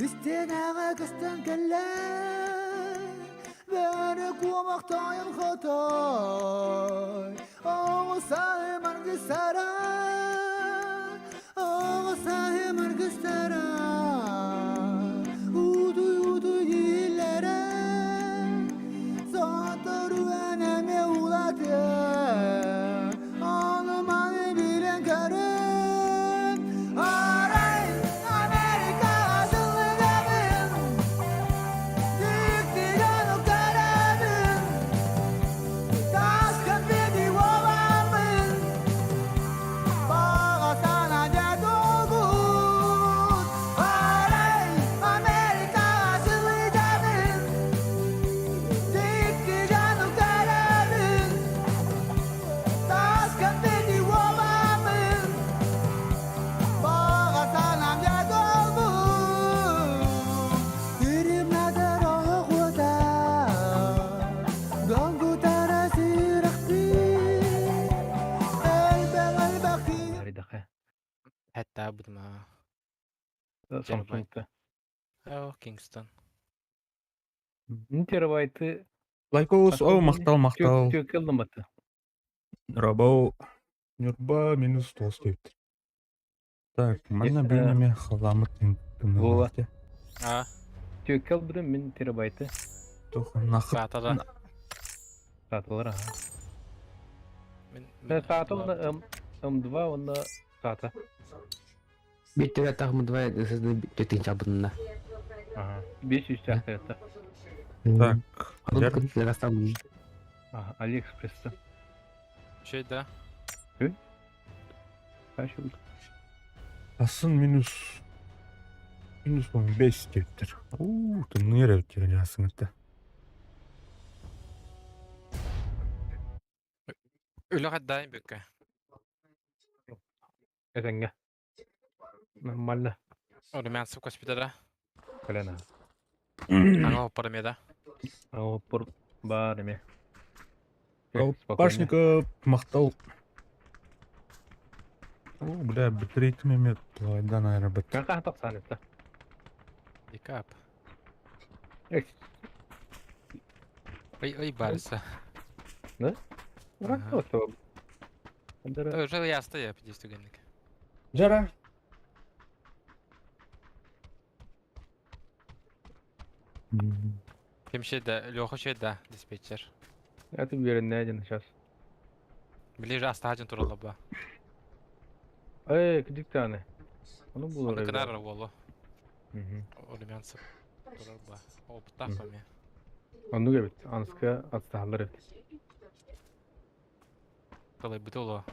Истиэнэҕэ көстөн кэллэ Бөрө куомах тойон хотой Оҕус аһым аргыстара Оҕус аһым аргыстара Утуй утуй дииллэрэ Сотору эн эмиэ улатыаҥ Ону маны билэн көрүҥ Арай Америка атыллыгабын Дьиктигэн көрөбүн Таска биди уоламмын Баҕа санаа дьэ туолбут Арай Америка атыллыгабын Дьикти дьону көрөбүн Таска биди уоламмын Баҕа санаам дьэ туолбут Үрүмнэтэр оһох уота Долгутара сүрэхпин Элбэх элбэх Арыйдахха. Хаттаабытым аа. Samsung'da. Оо, Kingston. Терабайты Лайкоус, о, махтал, махтал. Түөккэ ылламмата. Рабау Ньурба минус толстуйт. Так, манна бүгүн эмиэ халааммыт Вова. тымныылаах Аа, Түөккэ ылбытым мин терабайты. Туох нахыт саата да. Сааталар аха. Мин мин Саата уонна М2 уонна саата. Биир төрөттөх М2 SSD төтүн чалбынна. Ага. 500 чаахтайатта. Так, Онон кытыгастан Ага, Алиэкспресстэн. Үчүгэй да. Асын минус минус 15 диэбиттэр. Уу, тымныы эрэ эбит диэн аасыҥҥыта. Үлэ хаддаайын бүккэ. Этэҥҥэ. Нормально. Румянцев госпиталя. Кэлэн аха. Аҥа оппор эмиэ да. Оппор баар эмиэ. Колпашников махтал. О, бля, битрейт эмиэ плайдан аэробат. Кака тахсан это? Дикап. Ой, ой, барса. Да? Ага. Рак Уже яста я пидис түгенник. Жара. Ким шейде, Леха шейде, диспетчер. Это үөрэннэ сейчас. Ближе астаажын туралла ба. Эй, кдиктаны. Ону булар. Оны кынар болу. Румянцев турар ба. Опыттаах эми. Оннук эбит. Анска аттаһаллар эбит. Талайбыт оло.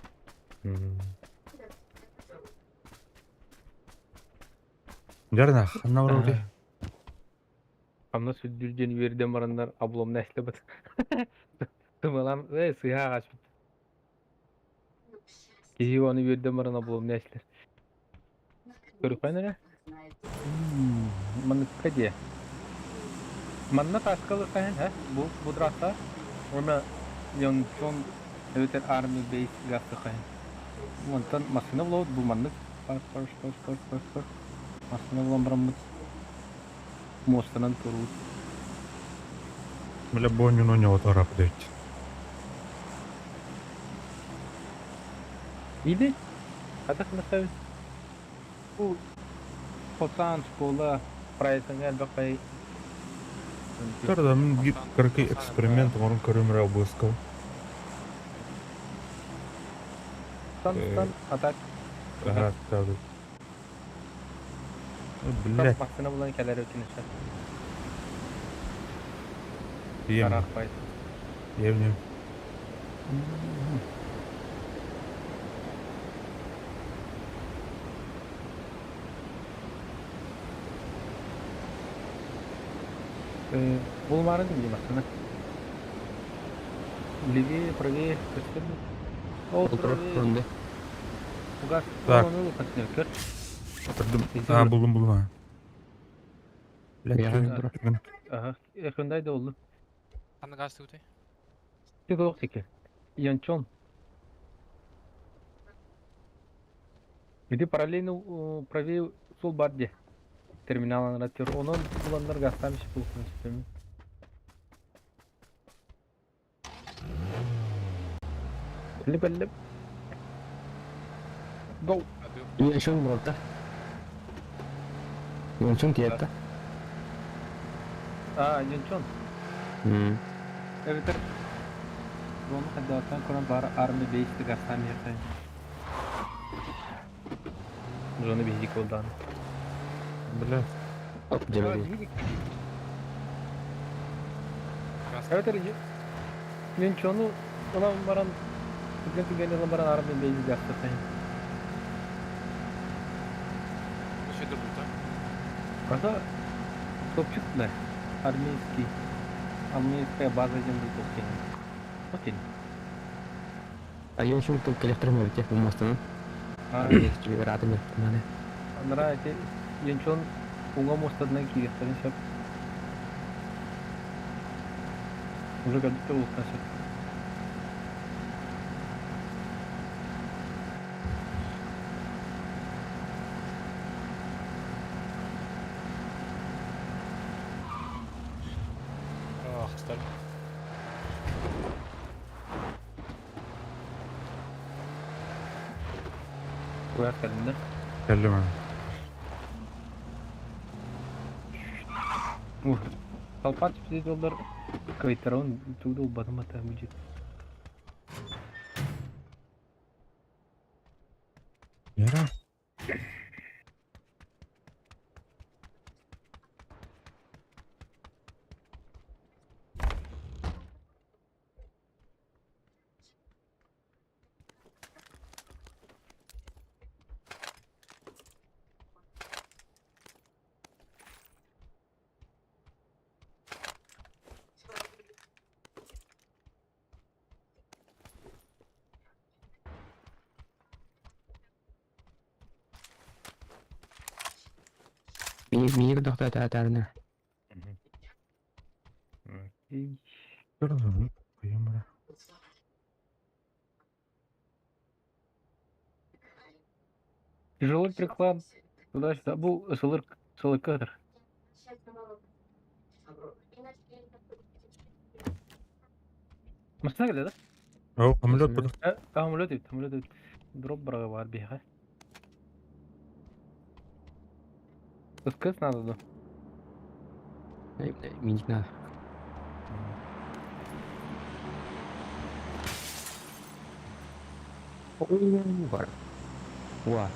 Жарна, ханна барабыт? Хамнас үрдүр диэн үөрдэн бараннар обломна эстебит. Тымалам, э, сыһа аҕашпыт. Киһи оны үөрдэн баран обломна эстер. Көрүкпэн эрэ? Манныкка диэ. Манна тааскалы хаһан һэ? Бу бу трасса уонна Йончон эбэтэр Army Base гасты хаһан. Онтон массыына булабыт бу маннык пар пар пар пар пар пар массыына булан бараммыт муостанан туруут. Бля, боннюну не отарап дейт. Или хатах наставит Бу Хотан школа проектыҥа элбэх бай Тарда мин биир кыракый эксперимент оҥорон көрүм эрэ обыскал. Стан стан атак Ага, так. Блядь. Массыына булан кэлэр өтүнүсэ. Ем. Арахпай. Ем. Булмаары дии массыына. Левее, правее, көстөр. Ол правее. Угас, Так. ону көстөр. Көрдүм. А, булдум, булдум. а. Блядь, Я Ага, Hyundai да oldu. Ханна газ тугутай? Tik тики. Янчон. Иди параллельно правее сол бар де. Терминал анратыр. Онон буланнар газтан иши булсын сөпөмүн. Кэллим кэллим. Go! Юаншун буолта. Юаншун тиэтта. А, Юнчон. Эбэтэр Рону хайдааттан көрөн баар армия бейсти газтан иһэртэн. Жону биһиги колдаан. Бля. Оп, дьэбэри. Эбэтэр Юнчону ылан баран түргэн түгэн ылан баран армия бейсти газтан. Еще да. Просто топчик да. Армейский. Армейская база диэн был Окей. А Юаншун тут коллектором эбит бу мостаны. Рады маны. Анара эти Юнчон уҥа муостатынан киириэхтэрин сөп. Уже көрдүк да улуктан сөп. Ах, сталь. Куйар кэлиннэ. Кэллим аны. Ух. Толпа түпсэ доллар кыайтарабын тугу да ылбатым ата будет. Вера? Миир доктор таатарына. Окей. Поем, Тяжелый приклад. Туда-сюда. Бу сылыр сылыккатыр. Машина кэллэ да? О, самолет буду. Самолет эбит, самолет эбит. Дроп быраҕа баар биһиэхэ. Ыскыс надо да? Миник надо. Бар. Уа.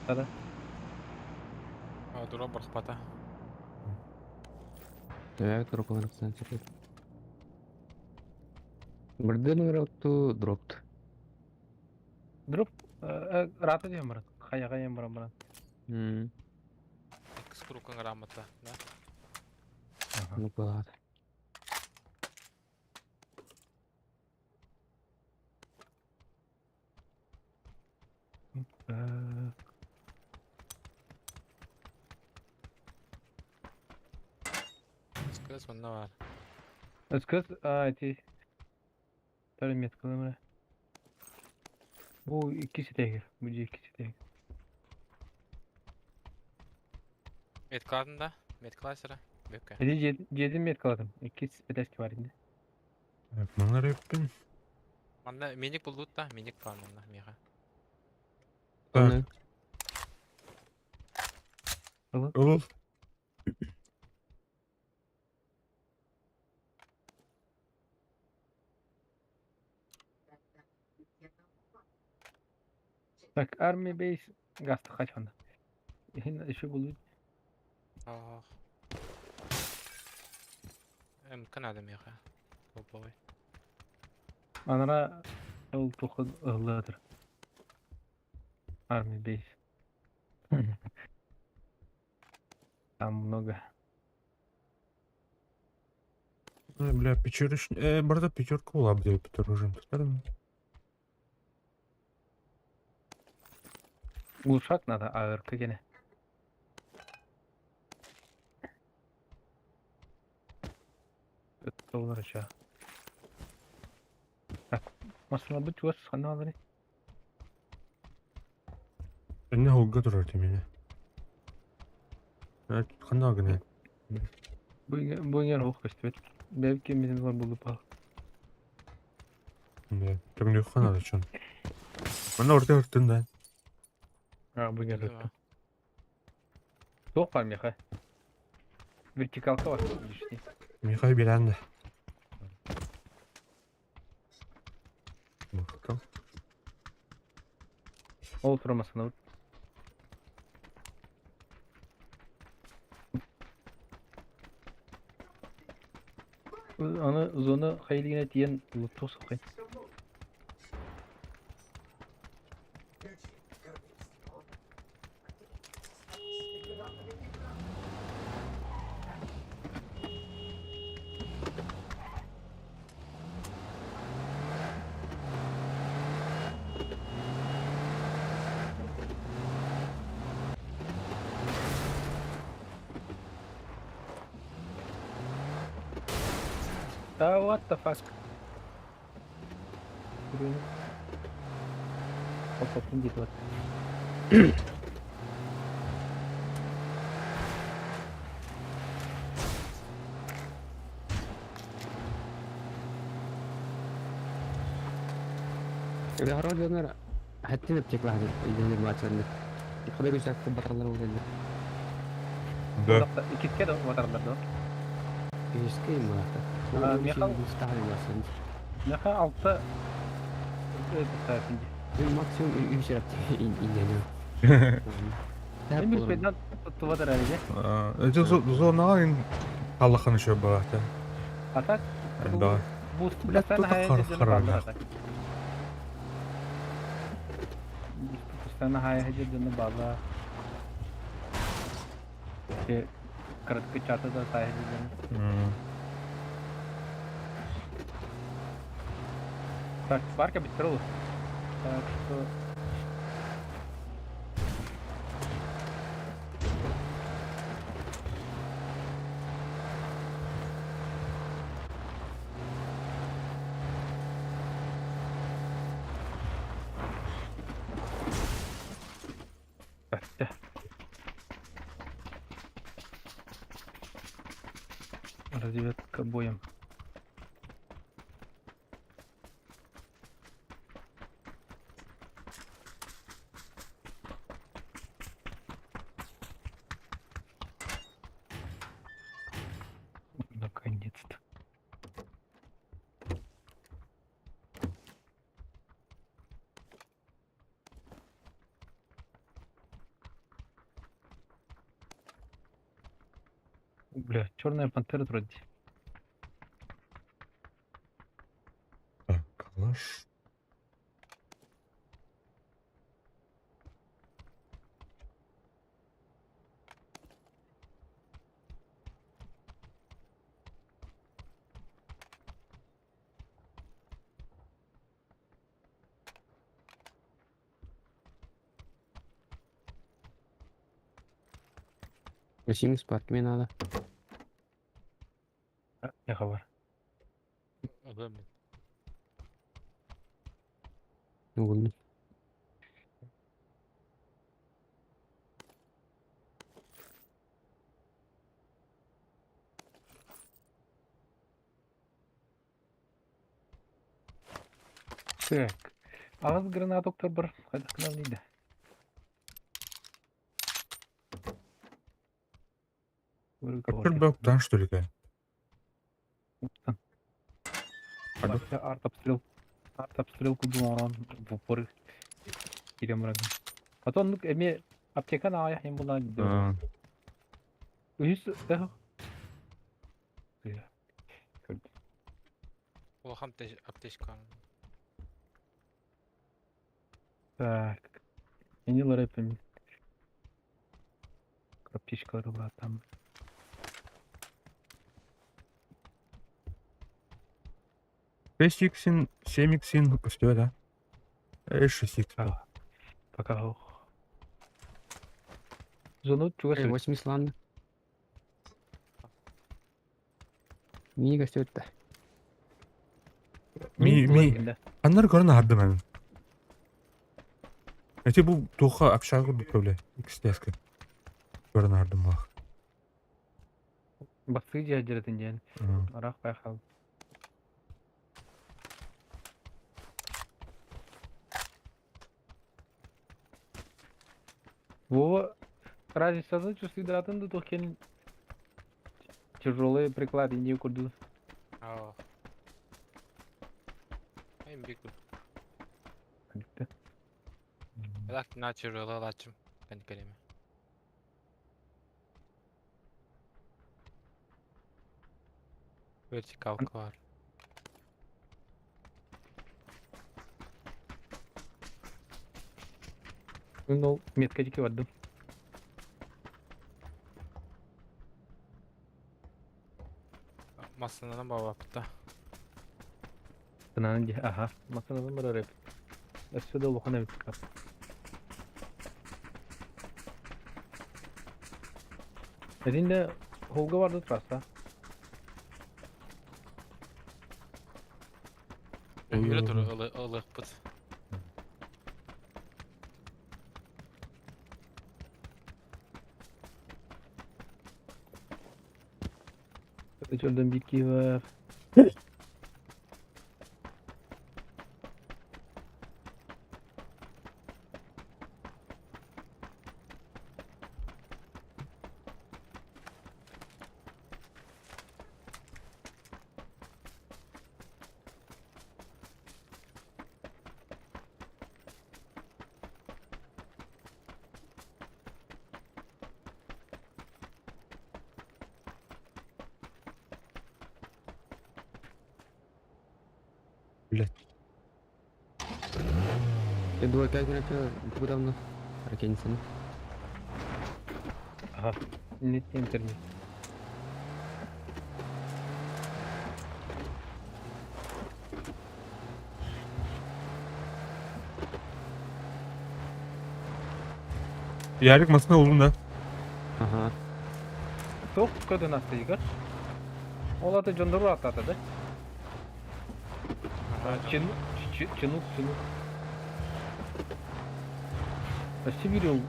Да. А, дроп бархпата. Так, дроп Бырдын ту дропт. Дроп рата диэн баран. Хайаҕа диэн баран баран. Иккис курукка грамота, да? Ну кылаат. Так. Сказ манна бар. Ыскыс а ити Тары меткалым Бу икки ситэгир. Бу дьиэ икки ситэгир. Меткладын да? Метклассера? Бөккө. Эти дьиэтин меткаладым. Икки этээски бар инде. Так, манна реппин. Манна миник булдут да, миник бар манна миха. Так, ыл. Так, Army Base гаста хачанда. Иһин еще булут. Ах. МК надо миха. Топовый. Анара ол тухын ыллыдыр. Army Base. Там много. Бля, пятерочный. Барда пятерку улап деп оружием. Глушак надо, АРК гене. Доллар ча. Так, масла бут вас хана алары. Иннэ холга турар тимини. Ханна гына? Бу иҥэр оһох көстүбэт. Бэйэбит киммитин булар буллуппа. Төҥнүөххэ наада чон. Манна орто ыртын да. А, бу иҥэр ыртын. Туох бар миэхэ? Вертикалка бар лишний. Миэхэ биэрэн да. Махтал. Ол турар массыынабыт. Аны зона хайылыгына тиийэн луттуох сухай. Ah, what the fuck? Оппоппун диэтэ Хоро дьоннор хаттин аптекалаах идэлэр бааччалар. Ходай күчтээхтэр батараллар буолаллар. Да. Иккискэ да батараллар дуо? Иккискэ иммаата. Михал Миэхэ алта Максимум үс инньэ. Мин билбэтинэн туттубат эрээри дьэ. Это зонаҕа ин аллахан еще баата. А так Да. Бусту Блядь, постоянно тут хайа хар дьон харага. бааллар а так. Бусту постоянно хайа дьон бааллар. Короткий чата да сайа дьон. Так, сварка быстро. Так что... Так, Разведка боем. Наконец-то. Бля, черная пантера вроде. Так, калаш. Восемь спать мне надо. Не хабар. Ага, блин. Угольный. Так. Аҕыс граната уктарбар хайдах гынан иийдэ? Бөктан что ли Арт-обстрел. Арт-обстрел курдук оҥорон в упор киирэн баран. А то оннук эмиэ аптекан аҕыйах иһин булаан Үһүс Улахан аптечка. Так. Мени рэпами. Аптечкалары бар там. 6 иксин, 7 иксин көстүө да. 6 икс. Пока. Зону чугас. 80 ладно. Мини көстүбүт да. Ми ми аннар көрөн аһардым мен. Эти бу туохха общага курдук бля XTS-ка көрөн аардым баах. Бастыы дьиэ дьиэн. Арах байхал. Вова, разницаны чувствует да тухкен тяжелые приклады не курду. Аа. Эм бик. Лак начал лачым. Кәнкәлеме. Вертикалка бар. Ну, метка дики бардым. Массанан бабапта. Тынан ди, аха. Масанадан барар эбит. Өссө да улахан эбит кап. Эдинде холга барды трасса. Өйрө тур ылык быт. Өтөрдөн бир бар. Блять. Я думаю, как это давно. Ракетница. Аха. Нет интернет. Ярик масына olun да. Ага. Тоқ көдөн асты игер. Ол аты жондору ататы да. Чинук, чинук, чинук. Почти видел.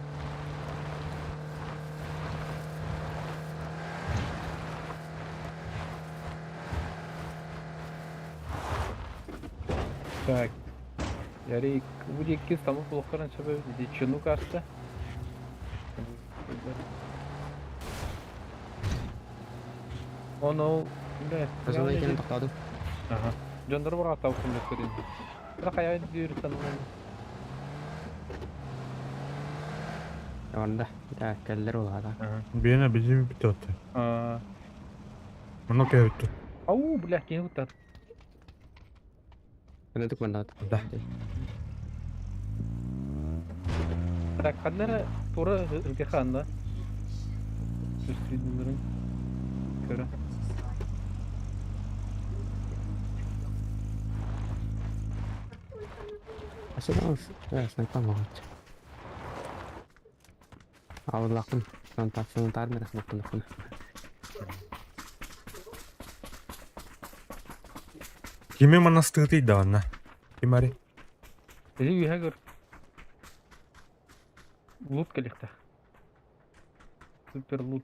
Так. Ярик, будет кис тому плохо раньше чинук асты. Оны бля, Азана екенін тоқтадым. Ага. Жондор бар атау күндө көрүн. Бірақ аяй дүйртен Орында. Да, кәллер олғада. Ага. Биена bizim bitti attı. Аа, Мына кәбітті. Ау, бля, кең утат. Көне түк мандат. Да. Так, ханнара тура ытыханна. Үстүдүнөрүн. Көрө. Асыдан, снайпа мағат. Ауырлақын. Санитар мен рахматтылықын. Киме манастыгы да анна. Ким ари? Эзи үйе көр. Лут келихта. Супер лут.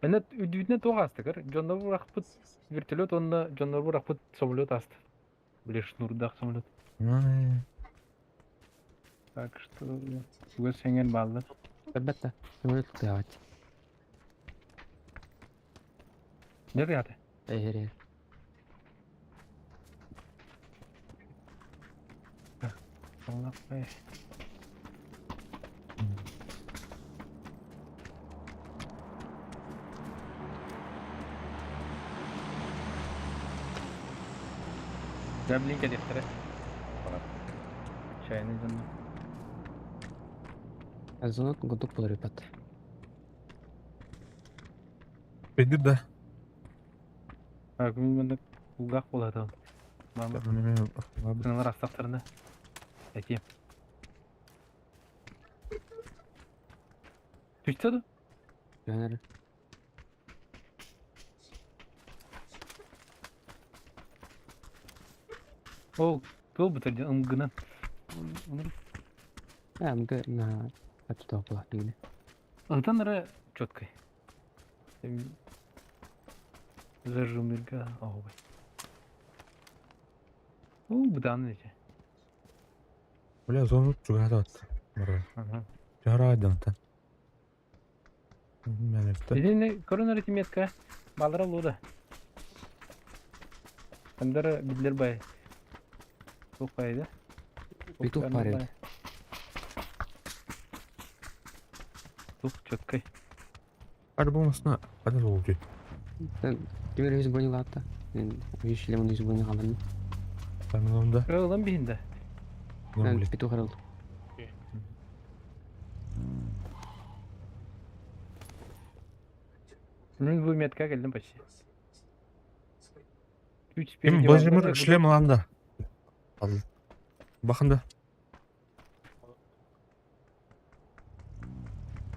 Эне үдүтүнө тоға асты көр. Жоннор буракпыт вертолет онна жоннор буракпыт самолет асты. Биле шнурдак самолет. Так что өз сенген балды. Әлбәттә. Самолет тұтават. Не ряды? Эгер. Аллах ай. Жаблинка дефтере. Чайны жанна. Азонат гудук булар ипат. Бедир да. А күн мында кулгак болады. Мама, сыналар астақтарына. Әке. Түшті да? Жанар. Ол, тол бітірді, ымгынан. МГ на отстал была нигде. Ытан эрэ четкой. Зажимнырга оҕобой. Уу, бытаанын ичэ. Бля, зону чугаһатабат. Барар. Ага. Чараайдантан. Мэнэптэ. Итини көрөн эрэ тимиэскэ балара луда. Хандар биллэр бай. Туох байда? Петух парит. Тух четкой. Альбомасына қадар болду. Ким эрэ үс бронялаатта. Үс лемон үс броня хаалларым. Тамынымда. Ылан биһинде. Петух арыл. Мин бу метка келдим почти. Үч Ким Владимир шлем аланда. Ал. Бахында.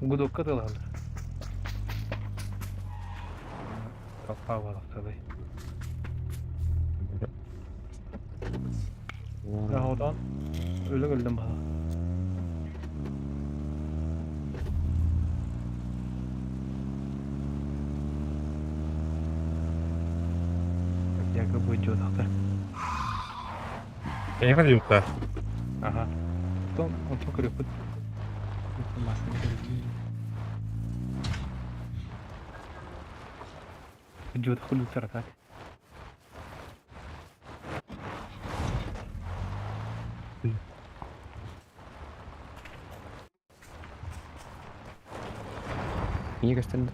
Гудокка тылалар. Толпа балықталай. Одан өлі өлдім бала. Якобы будет Эйха диютта. Ага. Потом он только репут. Идет хули так. Мне кажется,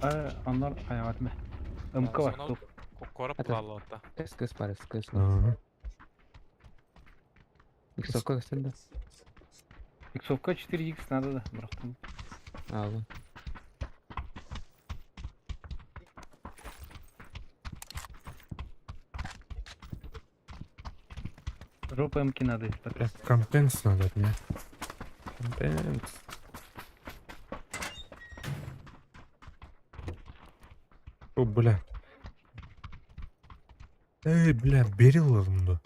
А, аннар аягатма. МК бар. Топ. Корап Это- лаллата. СКС бар, СКС. Ага. Иксовка көстөн Иксовка 4х надо да. Бирок. А, ладно. Жопа МК надо. Бля, компенс надо от меня. Компенс. О, бля. Эй, бля, берил мунду.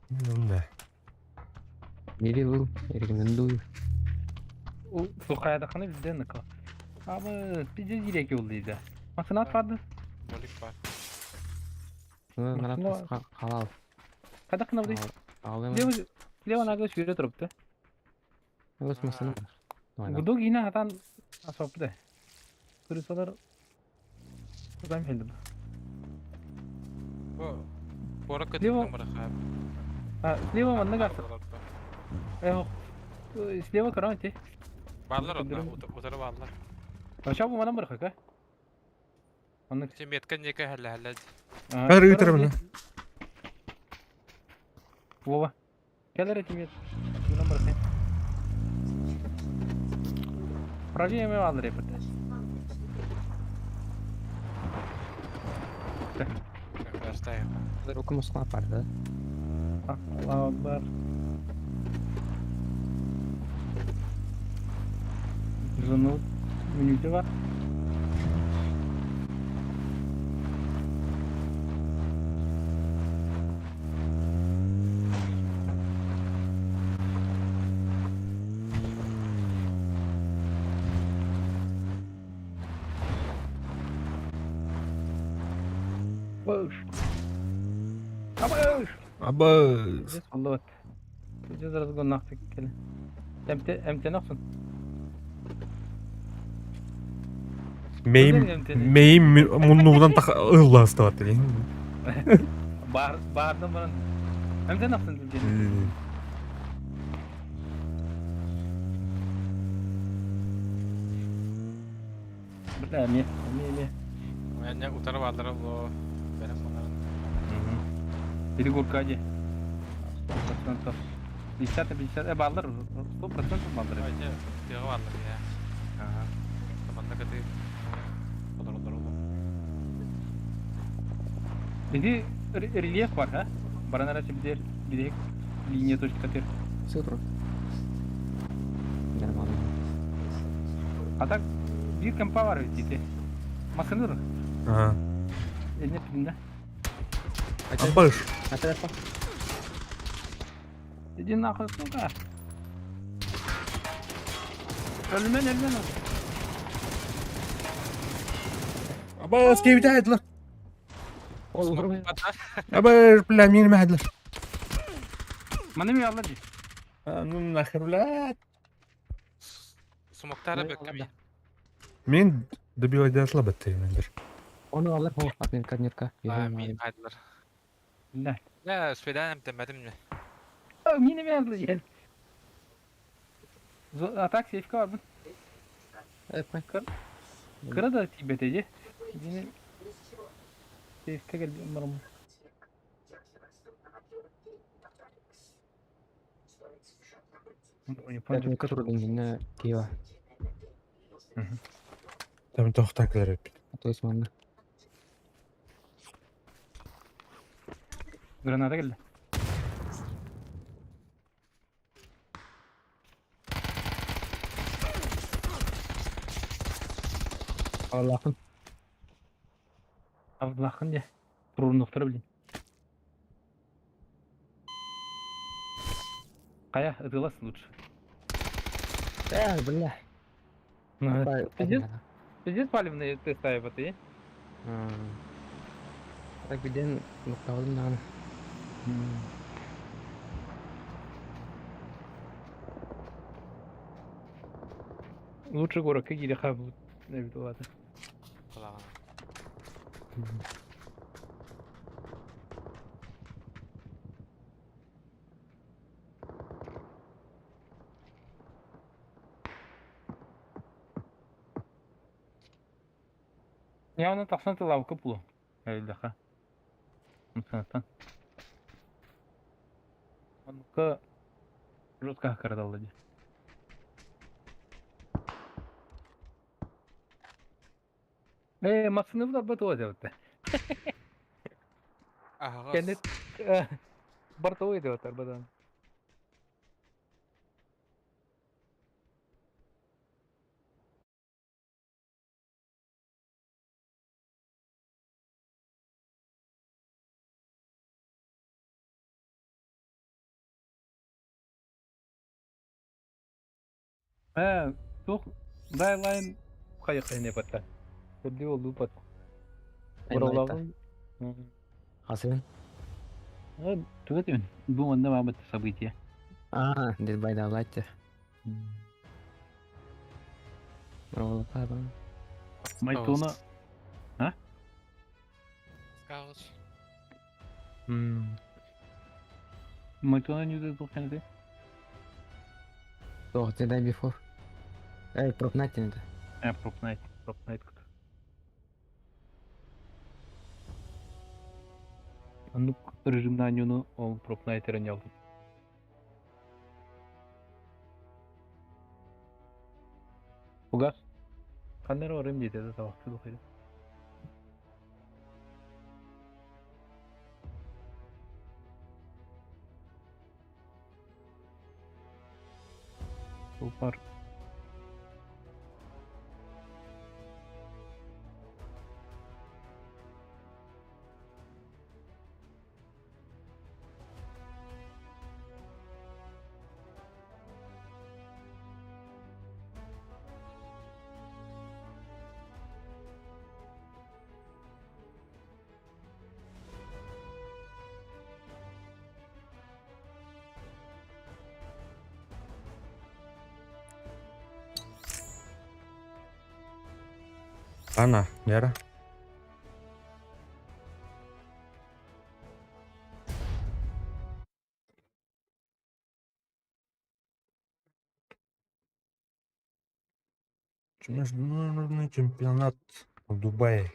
Да. Берил, рекомендую. Сухаядаханы bizde ныкы. Абы пиздец дирек ол дейді. Масына атпады. Молик бар. Ну, Машина- надо халал. Қада қына бұдай? Алым. Лево, лево нагы сүйре тұрыпты. Өз машина. Гудок ина атан асапты. Крысалар Кудан келді. Бу Корап Лево- көтүгүн барахап. А, слева манна гасы. Э, слева каранти. Баалар онна утары баалар. Аша бу манан бархака. Манна. Ти метка неке хәллә хәллә. Хәр үтер менә. Вова. Келер этимет. Манан бархай. Правее ме алыр эпте. Баштай. Руку Москва пар, да? Аллаху акбар. Зону минуты бар. Бош. Абыш. Абыз. Аллах. Здесь разгон нахты келе. МТ МТ нахсын. Мейм мейм муннугунан так ылластыбат деген. Бар бардым баран. МТ нахсын дилген. Бля, ме, ме, ме. Мене утары баалар бу. Берем баларын. Или гуркади. 100%. 50 на 50. Баллар, 100% баллар. Айта, тыгы баалар я. Ага. Таманда көтү. Олар олар олар. Иди рельеф бар, а? Баран арасы бидер, бидек линия точка тер. Все утро. Нормально. А так бир компа бар ведь ити. Масыныр. Ага. Элне пидинде. Абыш. А телефон? Иди нахуй, сука. Өлүмэн, өлүмэн. Абаас кэбитэ Ол уру. Абы, бля, мин мәһәдләр. Маны ми алла ди. Ну нахер, блядь. Сумоктара бөккә. Мин добивать слабо мендер. Оны алар хо атминка нирка. Мин хайдылар. Бля. Я свиданием теммәдим не. Мин ми алла ди. А так сейфка бар бу. Кыра да тибет эди. Дини сейфка кел барым. Атминка турдун гинне кива. Там тохтаклар эпит. То есть манна. Граната келди. Аллахым. Аллахын де. Турунуктар билин. Кая ытылас лучше. Э, бля. Пиздец, пиздец палевные ты ставил, ты. Так биден нукталым наны. Лучше город какие хаб ладно. Кулагына. Я оны тахсан тылавка пулу. Элдаха. Мсантан. Онка жестко карадалды. Э, масыны булар бат деп. Ага. Кенет бартовой деп атар бадан. Э, тух дайлайн кайыкайны батта. Көдди болду бат. Бұраулагын. Хасыбын. Түгәт Бу онда бабыт событие. А, Dead by Daylight. Браво, Майтона. А? Скаус. Майтона не тухтанды. Тох, Dead by Before. Эй, пропнать это. Э, пропнайт, пропнайт. Анук режимна нюну ол пропнайтерен ялды. Угас. Каннер орым дейді да табақты духайды. Супер. Ана, нера. Международный чемпионат в Дубае.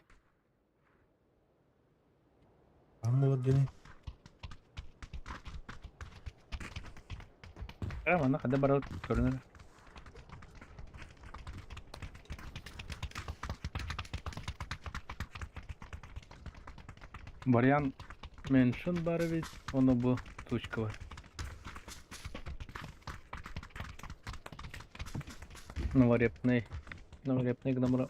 Там вот день. Манна хада барар көрүнөр. Вариант меншин бар ведь, оно бу точка бар. Новорепный. Новорепный гномра.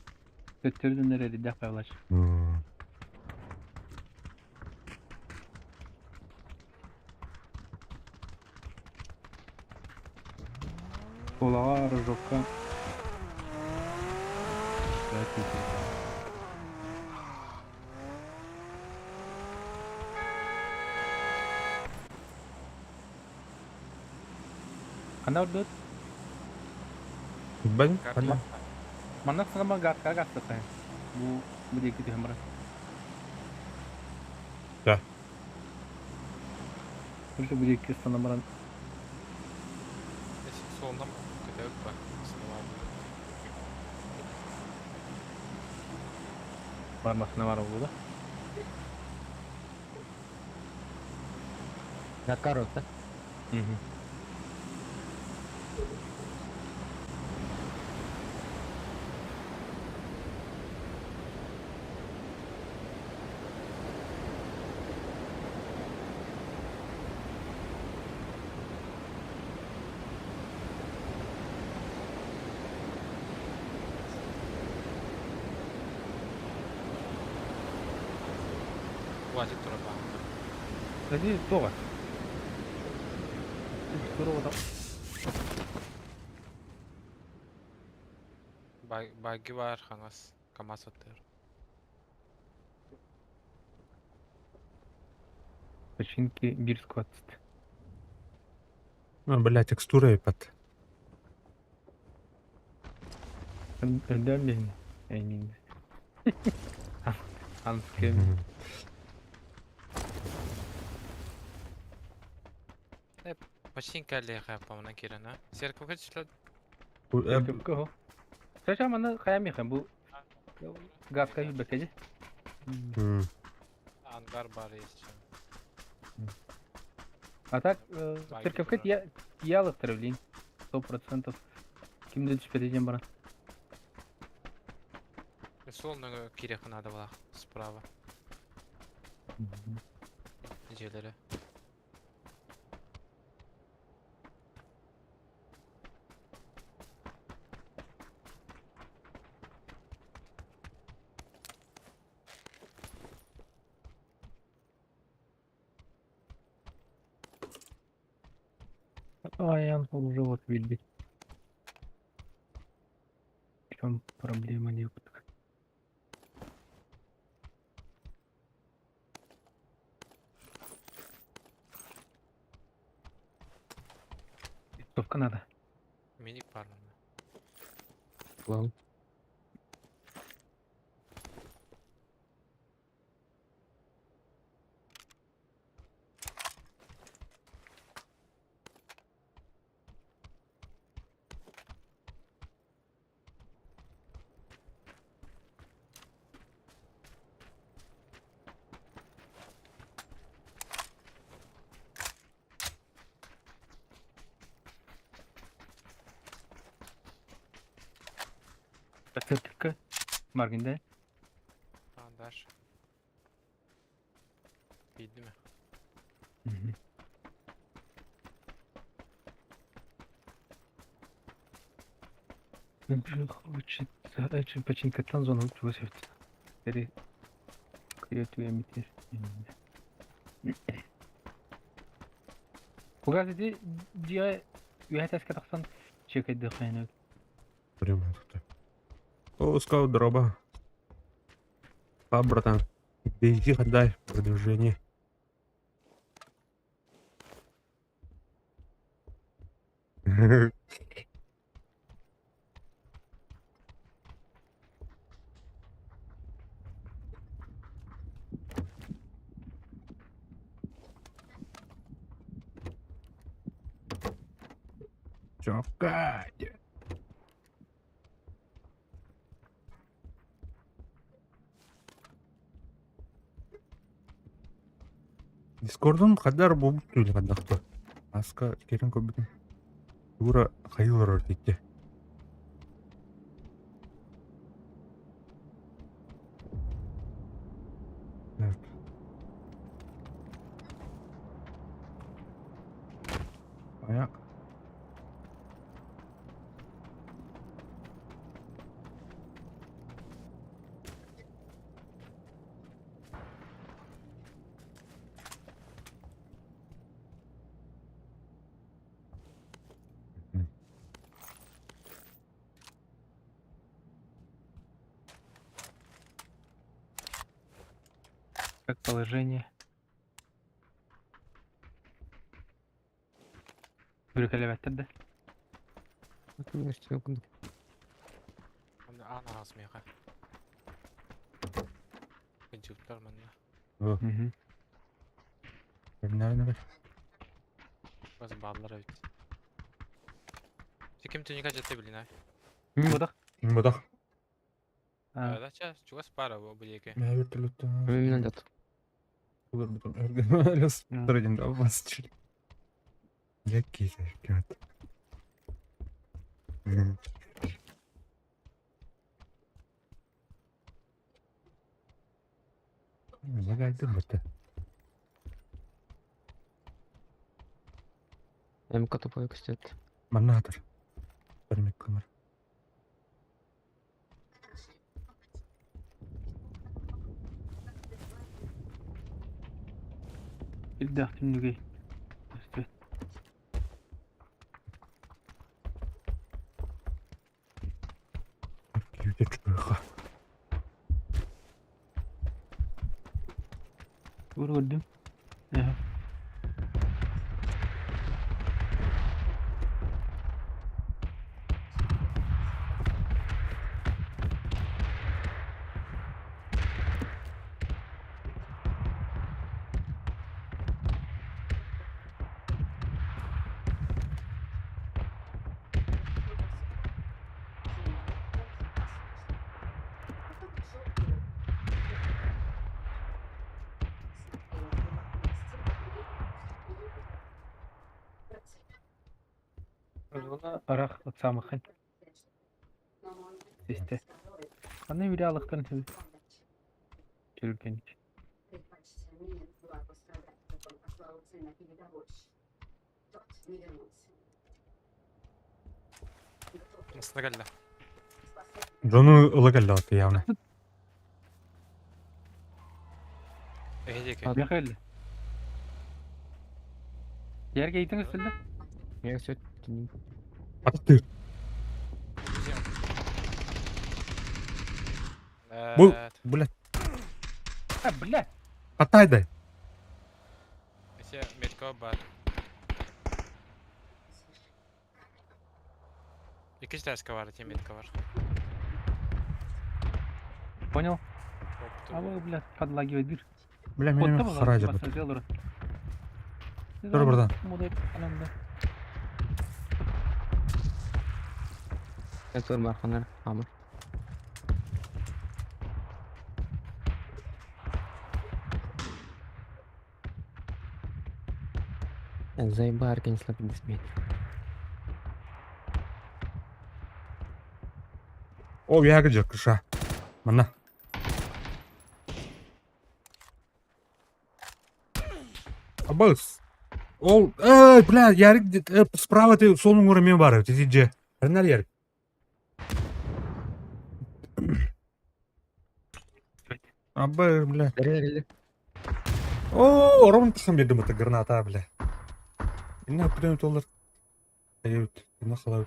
Төттөрдүн эреридэх павлач. Кулаҕа, рожокка Ханна ордут? Бэн, ханна? Манна саҥа газка гастыхай. Бу бу диэки түһэн баран. Да. Короче, бу диэки ыстанан баран. Суолунан көтөбүт ба? Бар машина бар буолла. Закарот, да? Мгм. Хватит турба. Кстати, тоҕо? Тура Баги бар хаҥас КамАЗ аттыгар. Починки бир сквад. А, бля, текстура епат. Öldüm beni. Eminim. Анскем. Починка леха, по-моему, кирана. Церковь хочешь? Кого? Саша маны кая бу газка юбекеди. Ангар бар есть. А так, церковь я ялыктыр блин. 100%. Кимде түшпөдө баран. Сол кирех надо было справа. Дьиэлэри. Ай, уже вот видит. В чем проблема не Листовка надо. Мини парно. Лол. Церковка. Маргинде. А, дальше. Видно. Хочется починкаттан зона чугас Бери креатив Бугазити дьиэ үөһэ тэскэ тахсан чекайдыаххайна. Прямо тут. О, скаут дроба. Па, братан. Бензин отдай, продвижение. Чокать. Дискордун хадар бу түл хадахты. Аска керен көбүтүн. Тура хайылар ортетте. Так. Аяк. Как положение? Бүрүкэлэбэттэр да? Манна аан араас миэхэ. Кынчыктар манна. Көрүнээр Бас бааллар эбит. Ким түнүкэ дьэтте билин ай. Мин бодох. Бодох. Да ча чугас баара бу билиэке. Мэ вертолеттан. Мен жат. Який кат. Загайдым бата. МК тупой көстөт. Манна хатар. Бармик камер. Илдээх түннүгэй. Көстүбэт. Күйде чуха. Ур көрдүм. Эһэ. Зона арах самахын. Систе. Аны бире алыктан хү. Чүрген. Масына кэллэ. Жону ыла келді явно. Эһи диэки. Бяхел. Yerге итиң үстүлдө. Мен сөт. Атты. Бу, бля, А, бля. катайдай. Эсе метка бар. Икки таска бар, те метка бар. Понял? А вы, бля, подлагивает бир. Бля, мен Отта харай жабыт. Тур бұрдан. Тур барханар. Амыр. Заебал, конечно, дисмет. О, яга жер кыша. Мана. Абыс. Ол, эй, бля, ярик, справа ты сонун көрі мен бар, тезиже. Ренар ярик. Абы, бля. О, ровно тахам бердим это граната, бля. Инна күдөн толар. Айют, инна халау.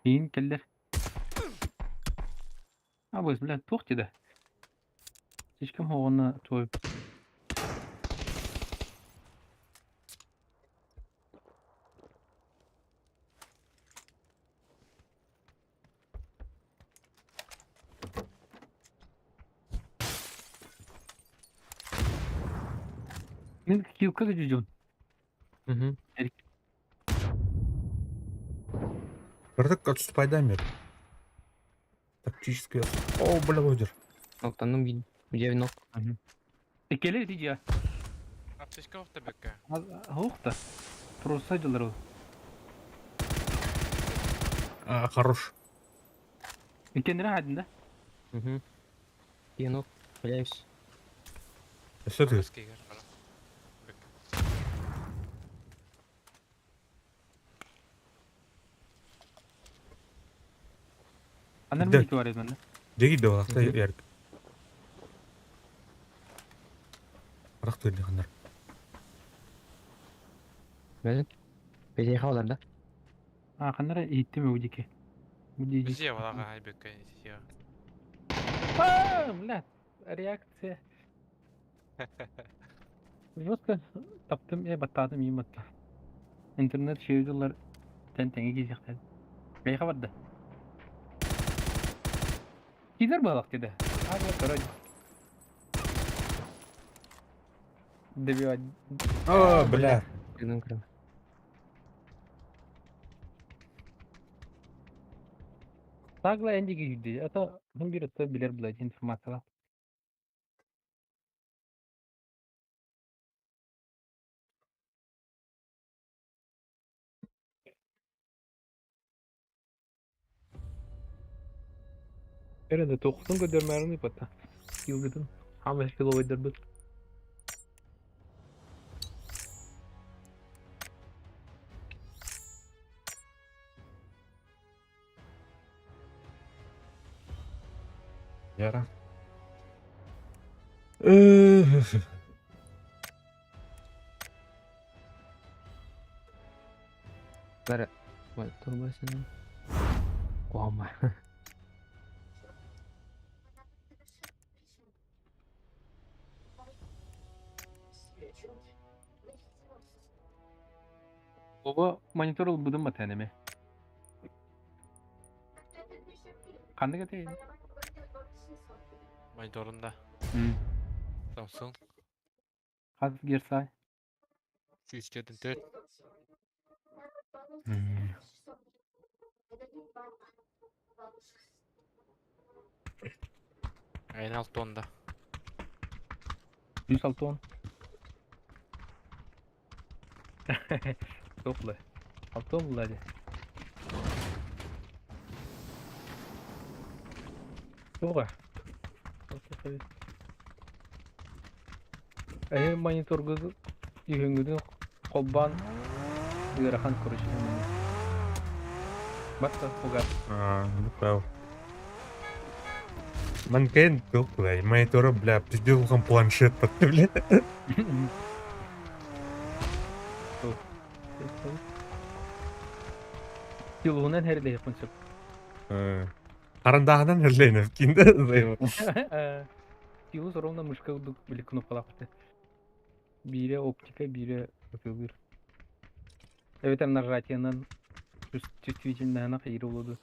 Кейін келдер. Абыз, бля, тух деді. Слишком оғына тойып. Мен килка жүжүн. Угу. Кырдык отступай мер. Тактический. О, бля, ойдер. Ноктанным где нок. Келер дейді. Аптечка охта бөккө. Хуқта. Просто жылар ол. А, хорош. Икендері хадин да? Угу. Где нок. Блядь. Что ты? Анар Да. мен бар еді мында. Деги де балақта Мгм. ярик. Бірақ төлі қандар. Блядь. Переехал, да? А, қандар еттім өдеке. Бизие балага ай бөккө. А, бля, реакция. Жестко таптым, э, баттаатым, иим батта. Интернет шеюдулар тэн тэҥи киисэхтэн. Бэйха барда. Киилер буолах деді. А, короче. Добивать. О, бля. Гынан көрөм. Тагла энди киирди. Это он бир это билер блядь информация. Эрэнэ тохтун көдөрмөрүн ыппата. Килгытын хаамас киловайдарбыт. Яра. Бары турбасын. Куама. Оба монитор ылбытым батан эме. Ханнык этэй? Мониторында. Samsung. Хас герцай? 104. Aynen altı onda. 106 Топлы. Алты он булла дии. Туга. Эһи мониторгы үһүҥҥүтүн холбоон ыарахан короче Батта угар. А, ну прав. Манкен топлый, монитора, бля, пиздец, там планшет под, бля. Стилуһунан хэрдэһиэхпин сөп. Харандааһынан хэрлэйнэ кинде. Стилус ровно мышка курдук били кнопкалаах Биирэ оптика, биирэ ытыылыыр. Эбэтэр нажатиенан чувствительноһына хайыыр буолуо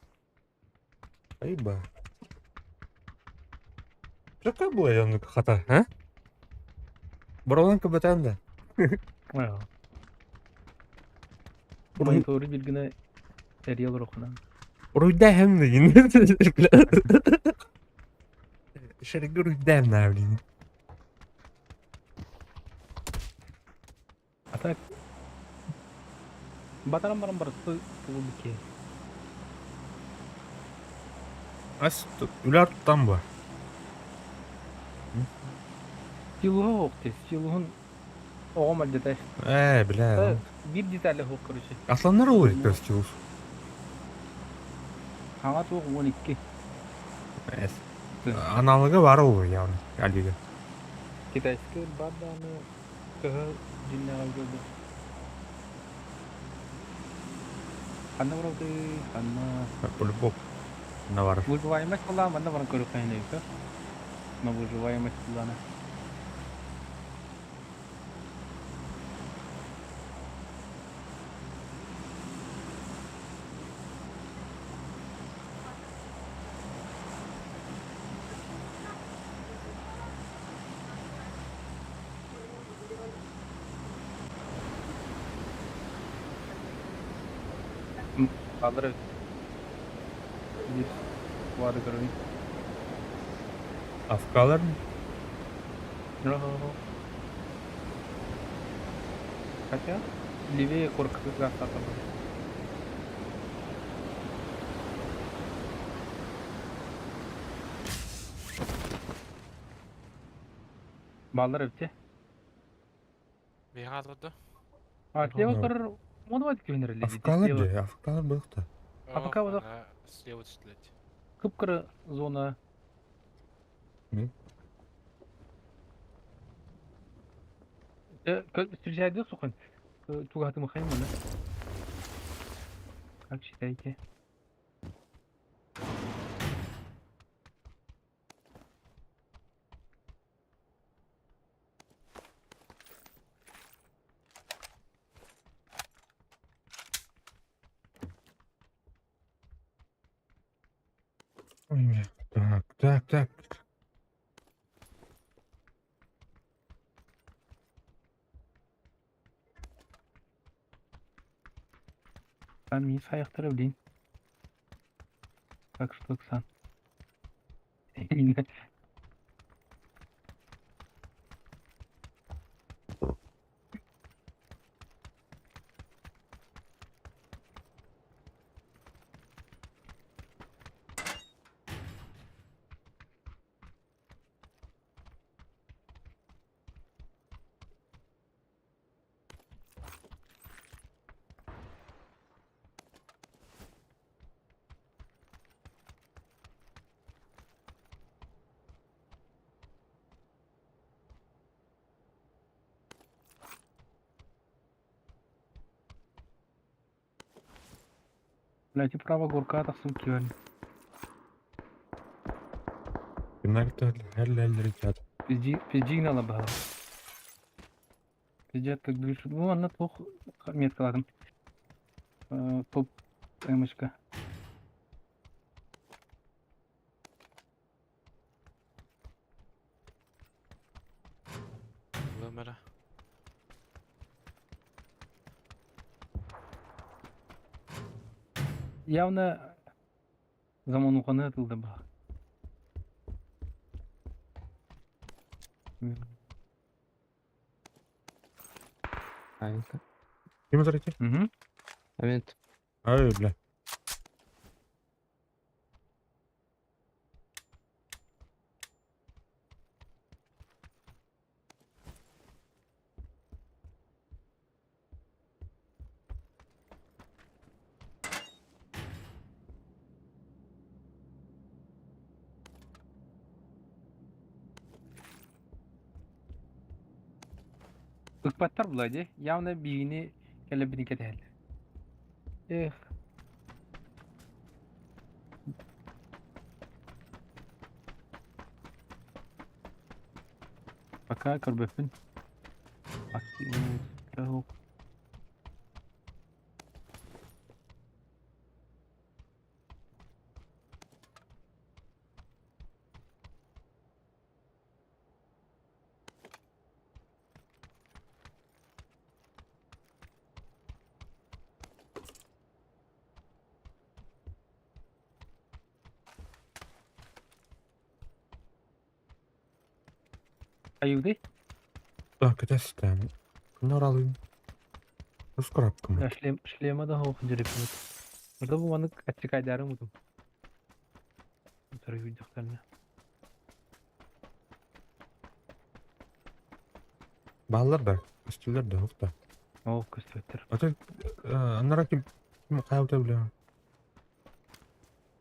Айба. Какая была я хата, а? Боролан кабатан да. дуо? Монитору билгинэ эрийэ олоруоххуна. Уруйдаһым дегин. Шерге уруйдаһым на, блин. А так батаран баран барыты тугу киһи. Ас үлэр туттан бу. Стилуһа суох дии. Стилуһун оҕом алдьатай. Э, бля. Биир детали суох короче. Асланнар ол стилус. Хаҥа туох 12. Аналога бар ол явно. Алига. Китайский бар даҕаны кыһыл дьиннээҕи көрдө. Ханна барабытый? Ханна? По-любому. На бар. Выживаемость была, манна баран көрүөххэ иһин Но выживаемость была. Хааллар эбит. Биир баары көрөбүн. Афкалар Хотя левее корка гаста Бааллар эбит Биһиги аалбыт А слева көрөр уон күһүнэр Афкалар же, афкалар быхта. А пока вот Слева түстүлэт. Кып-кыра зона. Встречает сухан. Тугаты махайм, да? Как считаете? Ой, бля. Так, так, так. Там мин сайыктары блин. Так что Оксан. Блять, и право горка тахсым кивэл. Кимнэр Пизди баһа. Пиздец, как движ. Ну, ладно, плохо метка, ладно. Топ эмочка. Лымера. Явно замануханы атылды ба. Правильно. Ким зарыти? Угу. Момент. Ай, бля. Ыкпаттар була дии. Явно биини кэлэбини кэтэһэллэр. Эх. Пока көрбөппүн. Айылды. Так, это система. Кынар алыйм. Рус коробкам. Шлем, шлема да хоох дьэриппит. Orada bu manık ачыкайдары мутум. Утары үйдөхтөрүнэ. Баалар да, көстүлэр да, ухта. Оо көстүбэттэр. Ата анара ким ким кайылта бля.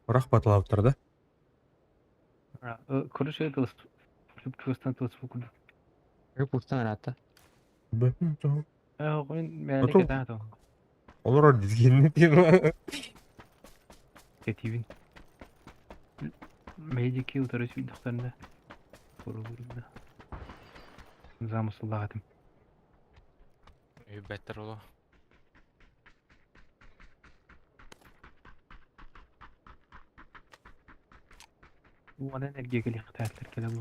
Рах баталаптар да. Көрүшө тылыс. Чугастан тылыс бу курдук. Рыпустан рата. Бөпүн то. Э, мен мээне Ото- кетаа то. Олор дизгенни тема. Кетибин. Медики утары үйдөхтөрүнэ. Көрүгүрүнэ. Замысыллагатым. Үйбәттер оло. Уонан энергия келиэхтээхтэр кэлэ бу.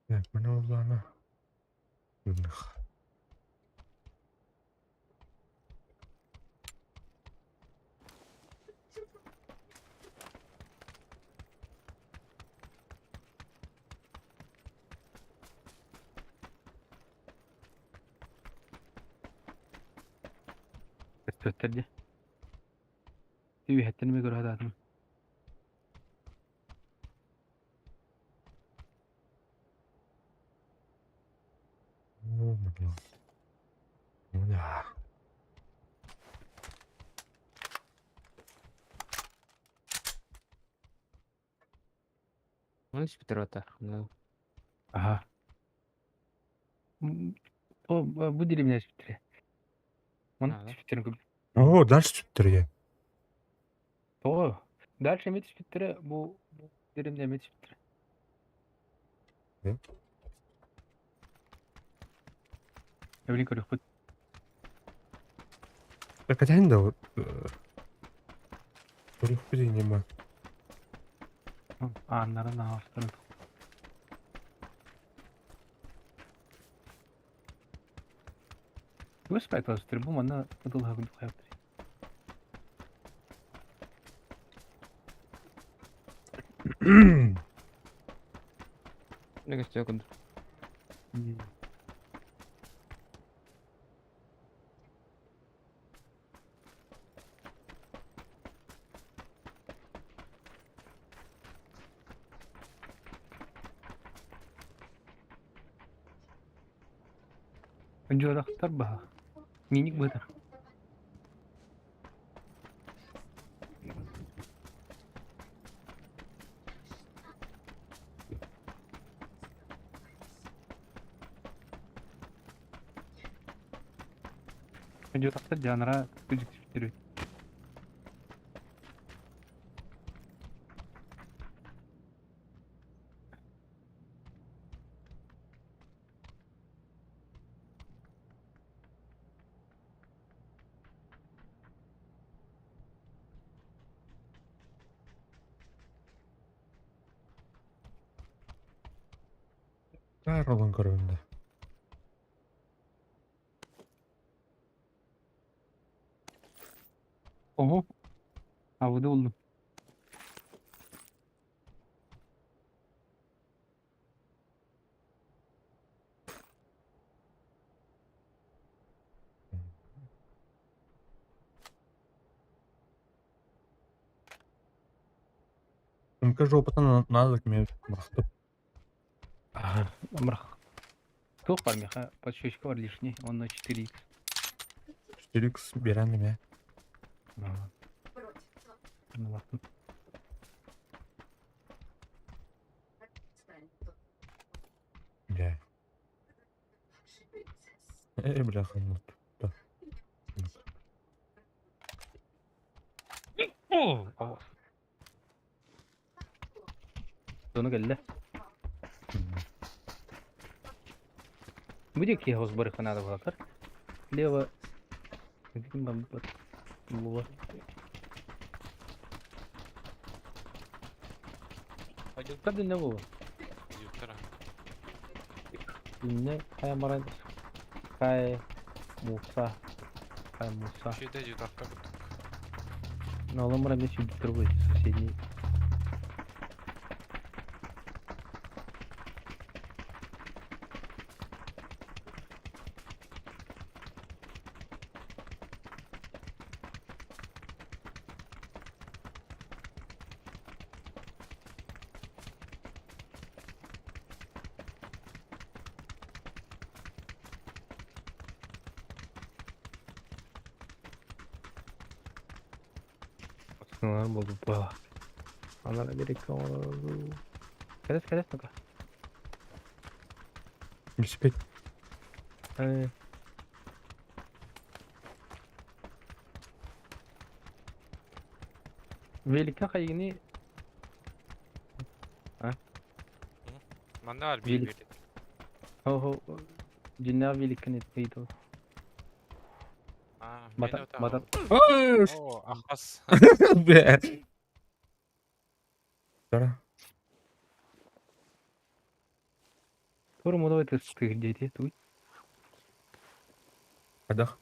Так, мына улана. Ных. Көстүбэттэр дии. Түйүһэттэн эмэ көрө сатаатым. О, мына. Мына. Он спитрота. Ну, Аха. О, бу деревня сүттүрэ. Мон Ага. сүттэрин көп. О, дальше түптүр О, дальше эмет сүттүрэ бу бу деревня эмет сүттүрэ. Э? Эбили көрүөхпүт. Кэтэһин да көрүөхпүт инньэ Ааннарын аһаҕастарын. Тугу бу манна ытылыһа курдук хайаптар. Ne gösteriyor курдук. Дьуорахтар баһа. Миник быта. Дьуорахтар дьаанара күдьүктүрү. Баар олон көрөбүн да. Oho. Havada oldum. Умка жопатан надо мне бахты. Ага. Мрах. Туох бар меха подщечка бар лишний. Он на 4х. 4x берен неме. Ага. Ну ладно. Бля. Бляха, ну. Да. О! Ону кэллэ. Будет киһи барыха надо было Лево. Лова. Адюктар динне бу. Юптара. Динне кая маран. Кай Муса. Кай Муса. Şeyde юдакка курдук. Но ламара мне чуть другой соседний. Пацанlar болду ба. Анара керек Кәрес, кәрес, ну-ка. Велосипед. Великка хайгини Манна бар бир Велик. бир. Хо хо жинна великкин этпейт. А, Бата бата О, ахас. Бля. Тара. Тур модовай ты дети туй. Кадах.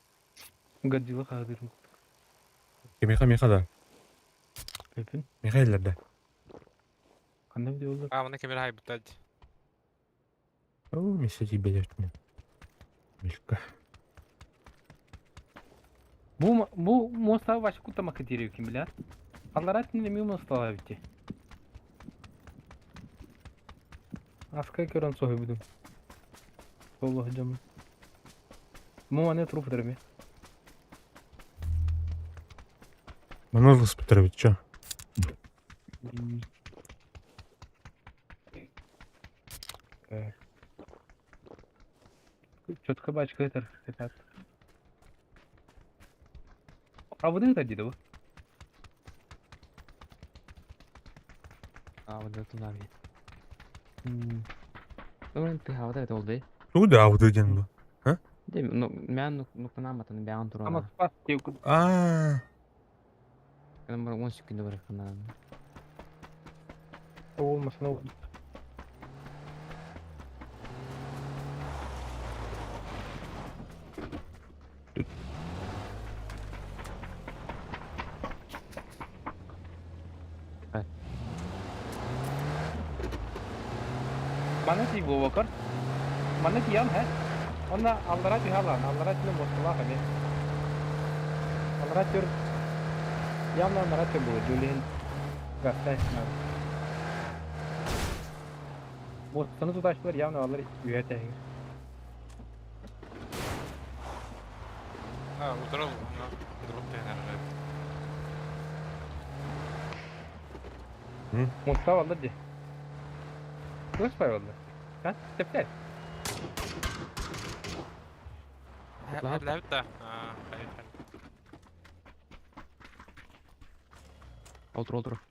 Годзилла хадырым. Миха Миха да. Пепин. Михаил да. Кандай видео А, мана камера хай бутад. О, мисси тебе Мишка. Бу бу моста ваш кута макадири ким билер. Алларат не ми моста бити. Аска көрөн сохы будум. Аллах жам. Му ане труп дерме. Манур Петрович, чё? Четко бачка это, ребят. А вот это дедово. А, вот это нами. Думаю, ты хавата это олды. Туда, а вот один был. Мен нуктанаматын бэҕэн турана. Самоспас диэкут. Аа. Кэнэн бар 10 секунда бар ханан. Ол машина Манна тиий буолбаккар. Манна тиийэн һэ. Онно аллараа түһэ алаан, аллараа түһэ муосталаах эмиэ. Аллараа түр явно аллараа түр буолуо, дьулиһин гастай надо. Муостаны тутааччылар явно аллар үөһэ тэһигэр. А, утары дроп түһэн эрэр. Муостаҕа аллар дии. Туос баар буолла. А? Тэптэр. Ләбит да. А, хайыр, хайыр. Олтур олтур.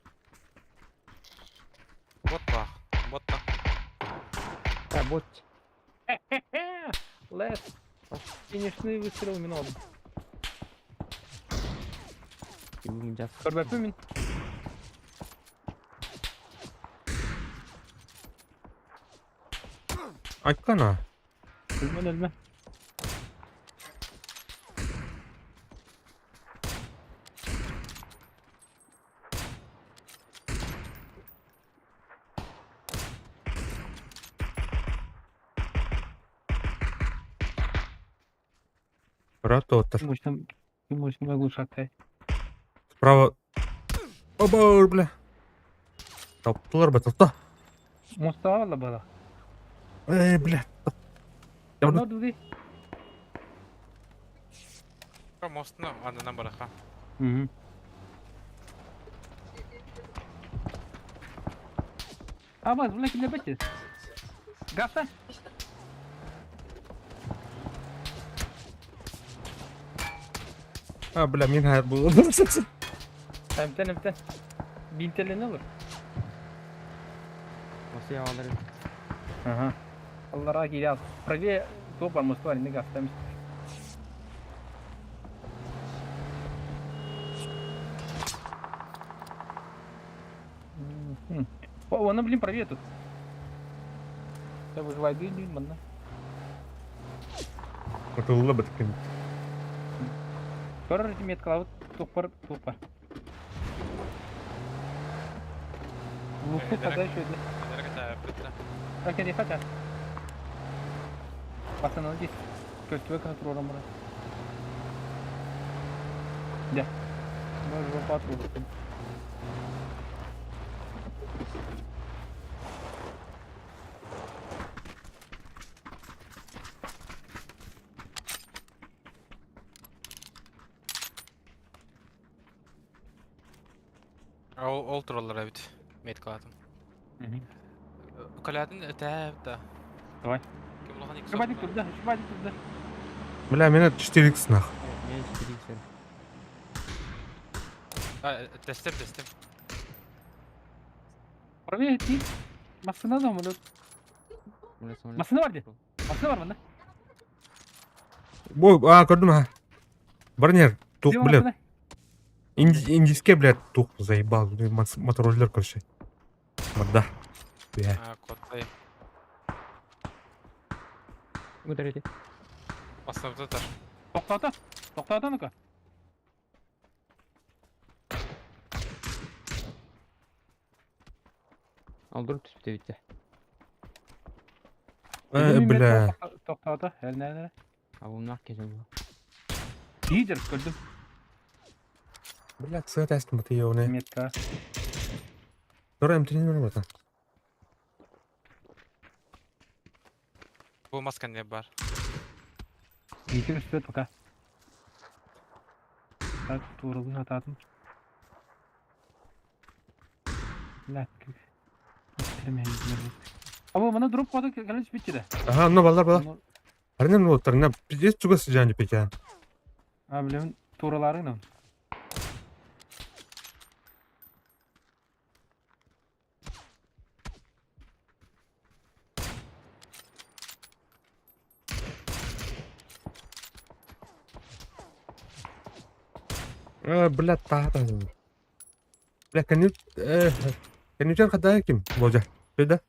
Бот бах. Бот та. А, бот. Лес. Финишный выстрел минон. Көрбөппүн мин. Айткана. Өлмөн өлмө. Брат оттар. Мощно, мощно оглушать. Справа. Оба, бля. Таптылар ба, топта. Мостаала бала. Эй, бля. Оно дуди. Мостны анынан бараха. Угу. Абаз, бля, киле бәте. Гаса. А, бля, мин хайр был. Эмтен, эмтен. Бинтелен olur. Осы алар. Ага. Аллара кире Правее топ бар мост бар, инде гастамыз. О, она, блин, правее тут. Я выживаю, дым, манна. Отылла біткен. Көрөр меткалабыт туппар туппар. Луку когда еще это? Так, я хотя. Пацаны, здесь көстүбө контролом бар. Да. Может, патруль. Ол ол тураллар эбит. Меткалатым. Калятын өтәп да. Давай. Кем улахан икс. Шубадик тут, да, шубадик тут, да. Бля, меня 4х нах. Мен 4 А, тестем, тестем. Правее ти. Машина дома, да. Машина бар де. Машина бар мында. Бой, а, көрдүм а. Барнер, тух, блядь. Индийский, блядь, тух заебал. Мотороллер, короче. Морда. Бля. А, коттай. Ударите. Басып тар. Тоқтата. Тоқтата ну-ка. Алдырып түспүтэ битте. Бля. Тоқтата. Әлне, әлне. Абымнак кезем бу. Лидер, көрдүм. Бля, сыа тестим баты еуне. Метка. Дора М3 не братан. Бу маска не бар. Лидер үстүбөт пока. Так, туурулун атаатым. Абы мана дроп коду кэлэн битти да. Ага, ну балдар балар. Арнем ну тарна пиздец чуга сыжан петя. А билем туураларың Бля, таата. Бля, кэннүтэн хатаа ким, Володя? Өйдө?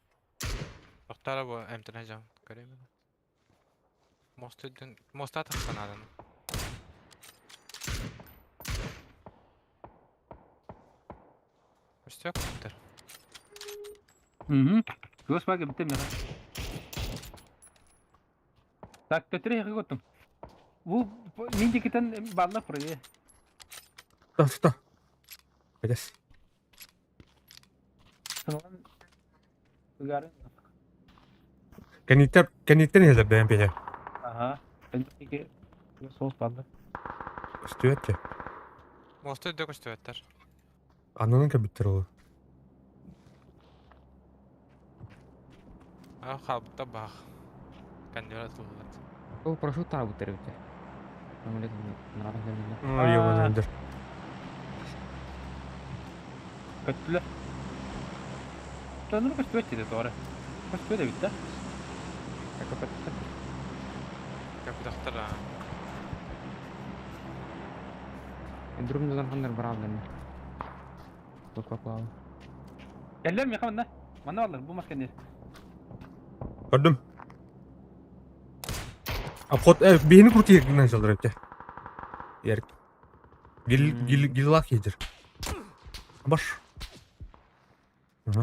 Тохтара бу эмтэнэ дьон көрөймүн. Мост үрдүн моста тахсан аадан. Өстөөх көттөр. Угу. Господи, бітті меха. Так, төтөрү эһиги көттүм. Бу мин дикитен балла правее. Сто, сто. Кадес. Сыналан ыгарын. Кэнниттэн кэнниттэн иһэлэр бэйэм пиһэ. Ага. Кэнники соус балла. Көстүбэт те. Мосты үрдө көстүбэттэр. Аннынан кэлбиттэр ол. А хаалбыта баах. Кэннилэр атыллат. Ол парашют таабыттар эбит. Самолет нара кэллэ. Ебаный Көттүлэр. Тоннор көстүбэт диде тоҕо. Көстүбэт эбит да. Көпүтөхтөр аа. Друм даган ханнар барааллар. Тококлау. Кэллэр миэхэ манна. Манна баллар бу мас кэннир. Көрдүм. Обход биһини крутиир гынан жалдыр эбит. Ярик. Гил гил гиллах едер. Баш. Ага.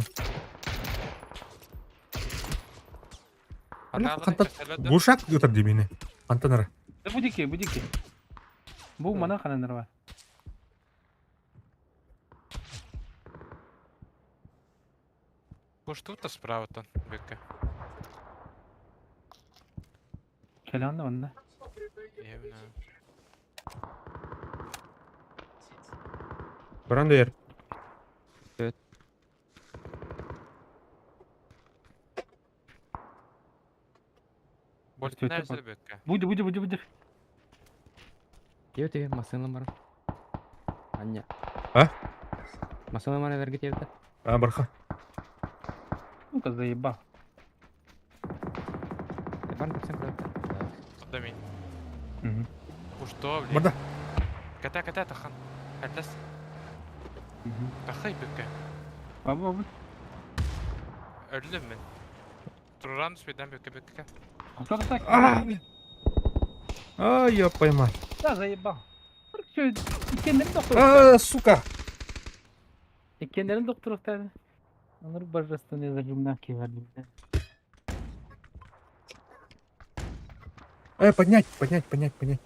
Хантан Гушак ытар дебини. Хантан ара. Да будики, будики. Бу мана хананар бар. Куштута справа-тан, бүккэ. Кэлэн да манна. Ебна. Баран да ер. Evet. Больт Өтө нәрсе бүккэ. Буди, буди, буди, буди. Тиэбит тиэбит массыына баран. Аня. А? Массыына баран эргэ тиэбит. А, барха. Ну-ка заебал. Баран тахсан көрөттөр. Туда мин. Мгм. Кушто, блин. Барда. Ката ката тахан. Катас. Мгм. Тахай бүккэ. Бабы, бабы. Өлдүм мин. Туруран түспүтэн бүккэ бүккэ. Кто так? А, блин. А, ёб поймать. Да, заебал. Все, иккиэннэрин доктор. А, сука. Иккиэннэрин доктор Онор божественный зажимна кивердим. Поднять, поднять, поднять, поднять.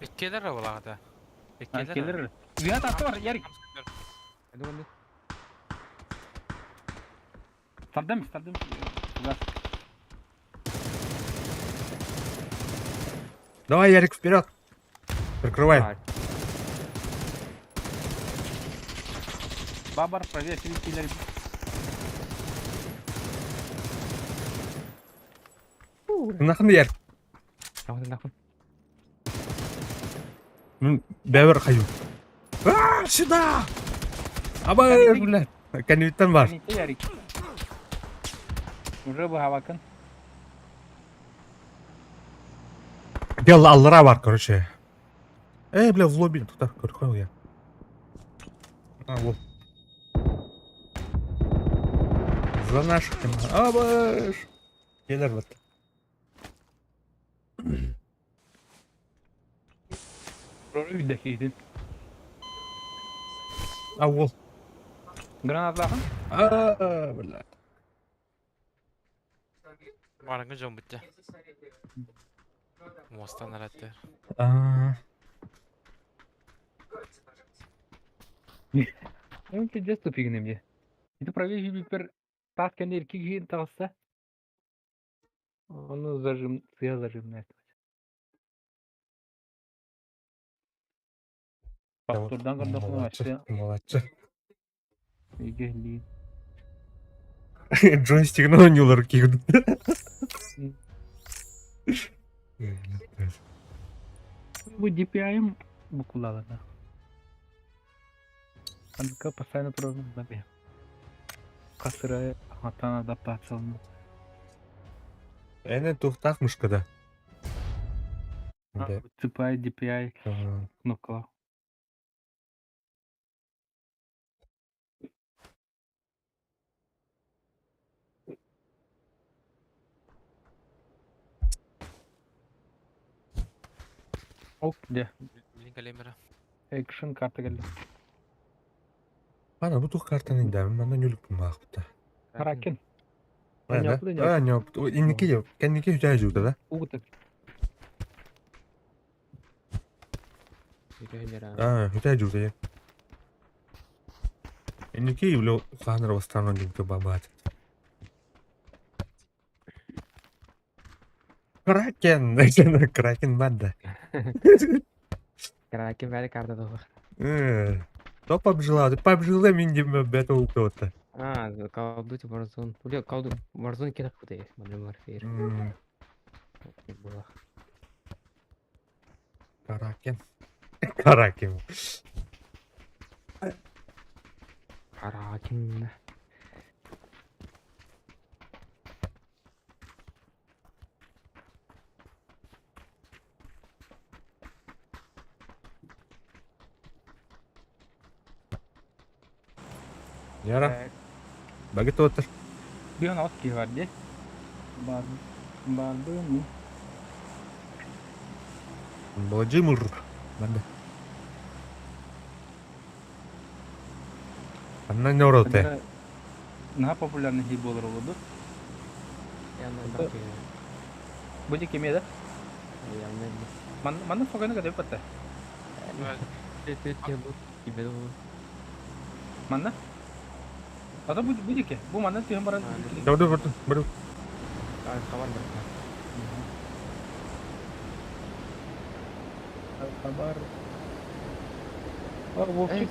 Иккилэр буолаҕата. Иккилэр. Келер. Виат атты бар, Ярик. Тардым, тардым. Давай, Ярик, вперед. Прикрывай. Бабар, проверь, киллер. Нахын Ярик. Нахуй нахуй. Ну, бәбір хаю. А, сюда! Абай, бля. Кәнүттен бар. Кәнүттен Ярик. Уже бы хавакын. Дел аллара бар, короче. Эй, бля, в лобби. Тут көркөн я. А, вот. За наших. Абаш. Келер вот. Үйдәкейдин. А, ол. Гранатлахын? А, бля. Барыңы жон бітті. Мостан араттыр. А, Эм пиздец тупигин эмне. Ити правее бипер тас кенер кигин тагысса. Оны зажим, сыя зажимная. Пастурдан көрдөхүнө Молодцы, вообще молодцы. игели. Джойстигін ойнуулар кигин. Бу DPI-м букулалана. Анка постоянно проблема. Касыра хатан адаптацияланды. Эне тухтах мышкада. Да. CPI, DPI кнопкалаах. Ол дьэ. Билин кэлиэмэрэ. Экшн карта кэллэ. Ана бу тух картаны да манна нүлүк маахпыта. Каракен. А, ньоп. Инники yok. Кэнники үтэ жууда да. Угутар. А, үтэ жууда я. Инники үлө хаанар бастаан дьугта бабаат. Кракен, Кракен банда. Кракен бәрі карта тоғы. То побжила, побжила мин дем бэтл то-то. А, Call of Duty Warzone. Бля, Call of Warzone кена куда Modern Warfare. Было. Каракен. Каракен. Каракен. Яра. Багет отыр. Бион от киһи бар дии. Бар барды ми. Владимир. Надо. Анна не ороте. Наһаа популярный хи буолар олорду. Бу дии кимиэ да? Манна фоганы кадып батта. Манна? Ата бу бу дике. Бу манна түһэн баран. Давай давай давай. Хабар. Бар Вовчик.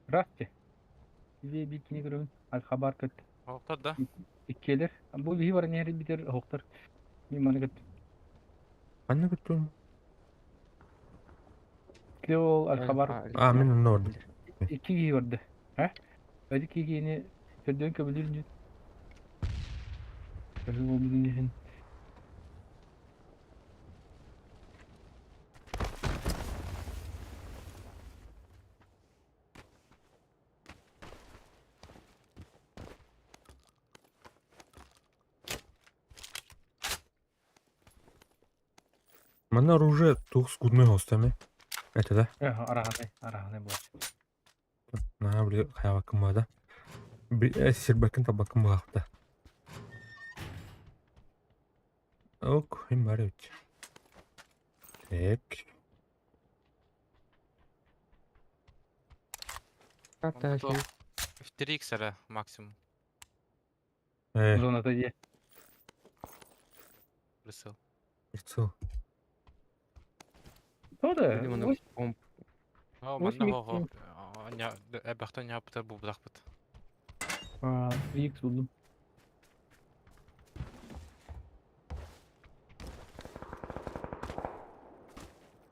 Здравствуйте. Тебе бикини көрөбүн. Аль-Хабар көт. Оқтар да. Иккиэлэр. Бу биһи баран иһэр битер оһохтор. Мин маны көт. Анна көттүм. Ол Аль-Хабар. А, мин онно бардым. Икки киһи барды. А? Өдү киһини көрдөөн көбүлүр дьүт. Көрүү болбутун иһин. Манна оружие тух скудной хостами. Это да? Араһанай, араһанай буолар. На, били хаябаккын да. Сирбаккын табаккын баахта. Ок, им бар эбит. Так. Карта 3x эрэ максимум. Зоната дии. Прицел. Прицел. Тода. Оо, манна хоҕо. Эбэхтэн ньааппыта булбатахпыт. 3x булдум.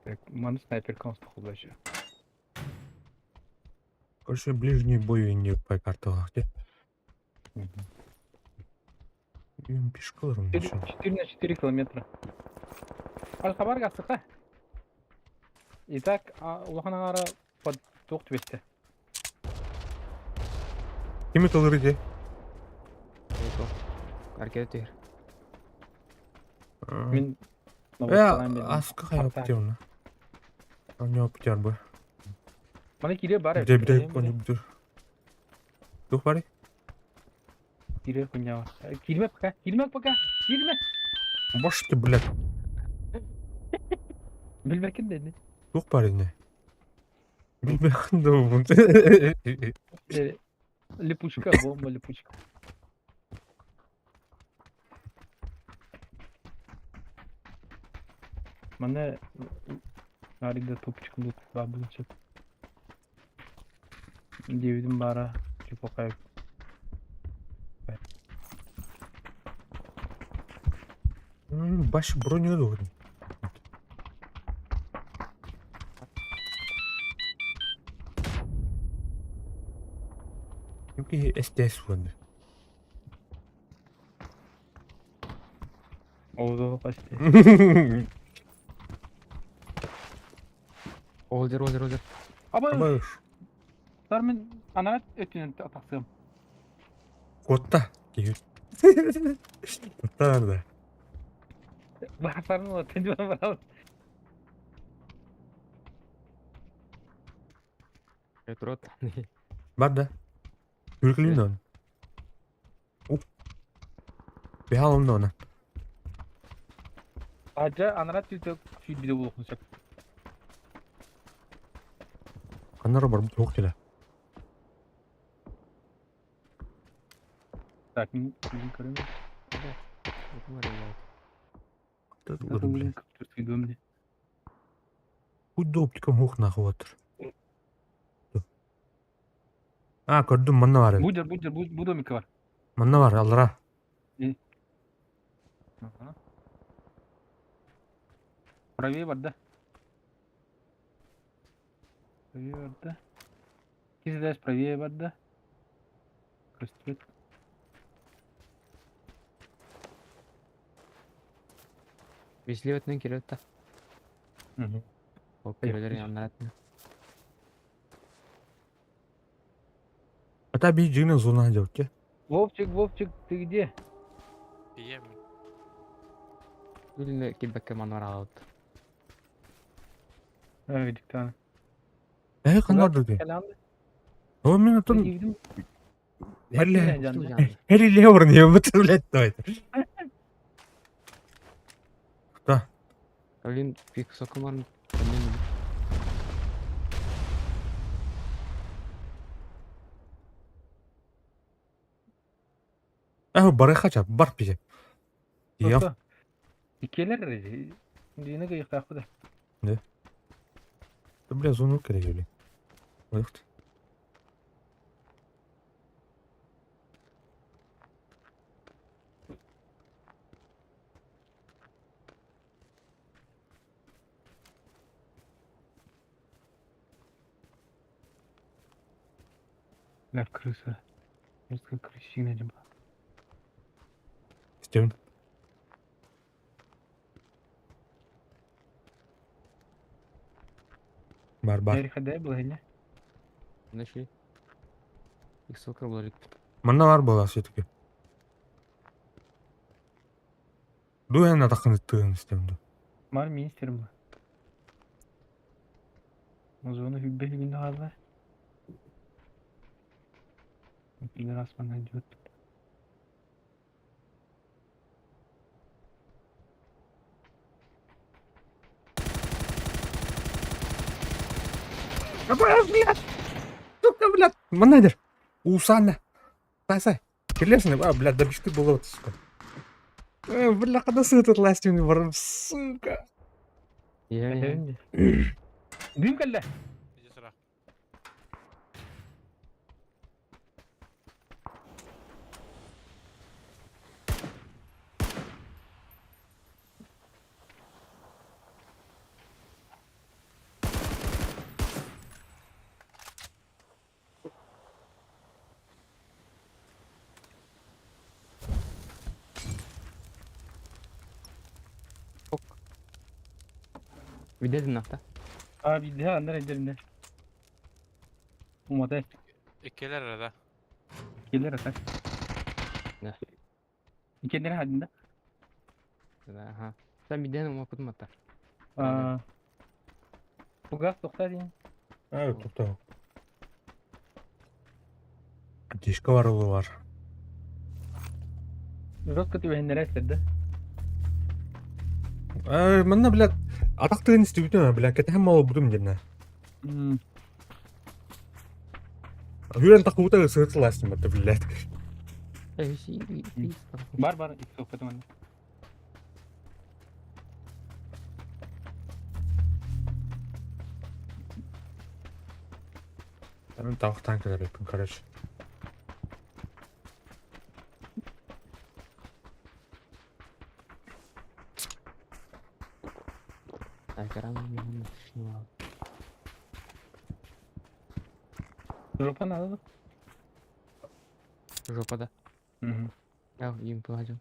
Так, маны снайпер констохулла еще. Короче, ближний бой не по карталах, где? Им пешкаларым 4 на 4 километра. Аль-Хабар гастыка. Итак, улахан аҥаара под туох түбэстэ. Кими толыр иди? Аркеда түһэр. Мин Аска хайа Аня птер бы. Мана кире бар. Где бде кони бдер. Дух бары? Кире хуйня. Кирме пока. Кирме пока. Кирме. Баш ты, блядь. Билбекин деди. Тух бары не. Билбекин да бу. Липучка, бомба, липучка. Мана Нарида топчик лут бабылчык. Диэбитим баара чупакай. Баш броню дугун. Юки СТС вон. Oldu почти. Олдер, олдер, олдер. Аба, Аба, мен анарат өттүнэн тахсыам. Куотта. Киһи. Куотта да. Баһарсарын олаттан дьон барабыт. Рот. Бар да. Үркүлүн да. Оп. Бэһал онно она. Ажа анарат түтө сүүрбүтэ буолуохун сөп. Ханнара барбыт суох кэлэ. Так, мин мин көрөм. Блин. Сүйдүм де. Куй оптика мух нахуй отыр. А, көрдүм, манна бар. Бу жер, бу жер, бу бу домик бар. Манна бар, аллара. Ага. Правее бар да. Правее бар да. Кизилеш правее бар да. Көстүбэт. Везли кирет та. Мгм. Ол кирелер яннарат. Ата би жигнен зона делать, те. Вовчик, Вовчик, ты где? Тиийэм. Үлүнө килбекке манвар алабыт. Диктан. Э, ханнар ди. Кэлэн. О, мен отон Киирдим. Херли. Херли орын ебыт, блядь, давай. Да. Блин, пик сокомар. Э, бары хача, бар пиже. Я. Иккиэлэр дины кыйыктаахпыт да. Да, бля, зону керек или. Выход. Бля, крыса. Русская крысина дем. Стивен. Бар, бар. Эрих была, не? Нашли. Их сокар булар. Манна бар была все-таки. Дуэн атақын тыгын истемді. Мар министр был. Зону хүббе хүбүн хаалла. Пидорас найдет. Блядь! Сука, блядь! Манна Усана. Сай, сай. Келесің, а, блядь, добишты было, сука. Э, бля, когда этот ластин барым, сука. Я. Дым кэллэ. Иди сюда. Видедин нахта. А, виде, андар эдеринде. Уматай. Иккиэлэр эрэ да. Келер атак. Да. Иккиэннere хадинда. Ага. Сен видедин ума кутматта. А. Пугас тоқта дейін. А, тоқта. Дишка бар олы бар. Жестко түбэһиннэрэ да. Э, манна, блядь, атақ тыгын истебүтүм, блядь, кэтэһэн мал будум демне. Хүрэн тақута сырт ластин, блядь. Эй, си. Бар бар, икки соқпатым. Мен тауық танкілер еппін, короче. Айкарам шнуал. Жопа надо. Жопа да. Мгм. Я им пладю.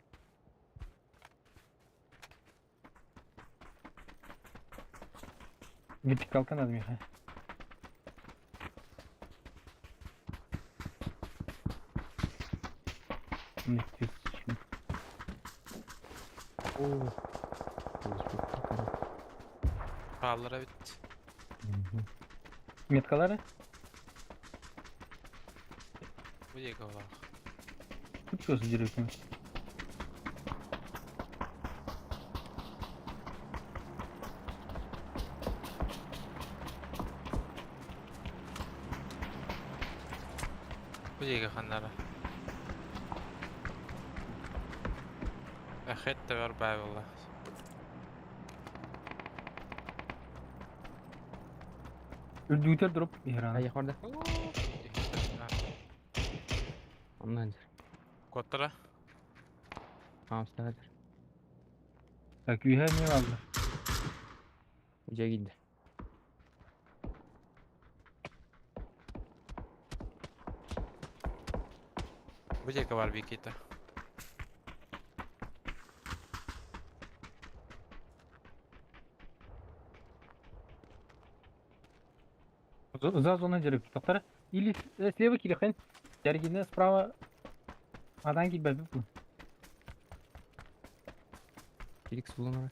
Вертикалка надо миэхэ. Оо. Хааллара эбит. Меткалары? Бу диэки олох. Тут что задержите? Бу диэки ханнара. Эхэт да бар буолла. Үрдүгүтэр дроп иһэр Айа хорда. Оннан дьэр. Куоттара. Хаамстаҕа дьэр. Так, үөһэ эмиэ бааллар. Дьэ киирдэ. Бу диэки бар Викита. За зона дьэрик тохтара. Или слева килихэн. Дьэргинэ справа адан киирбэппит. Кирик суланара.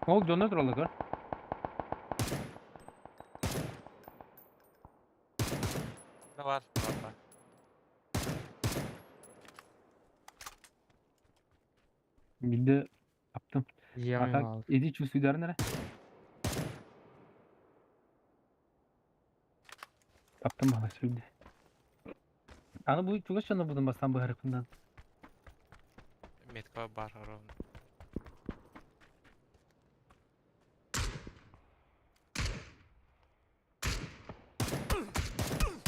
Ол дьоно тураллар. Да бар, бар, бар. Билде таптым. Дьиэҕэ А так, бааллар. иди чувствуйдарын эрэ. Таптым бала сүрдэ. Аны бу чугас дьоно будун бастаан быһарыкпынан. Метка бар ровно.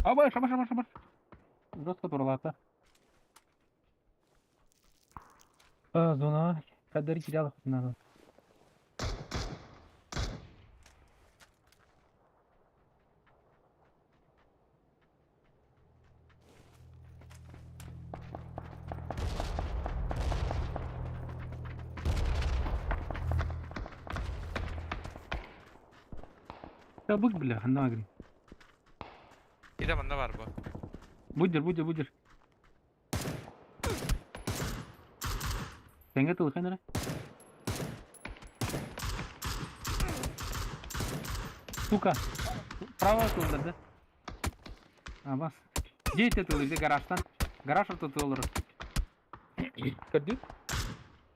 Абай, шабаш, шабаш, шабаш. Жестко туралаата. А, зона. Кадары кирялых надо. Табык, бля, нагрин. Иде манна бар бу. Будер, будер, будер. Тэҥҥэ тылыхан эрэ. Сука. Право тылдар да? А, бас. Дьиэ тылы, гаражтан. Гараж ортотугар олорор. Көрдү?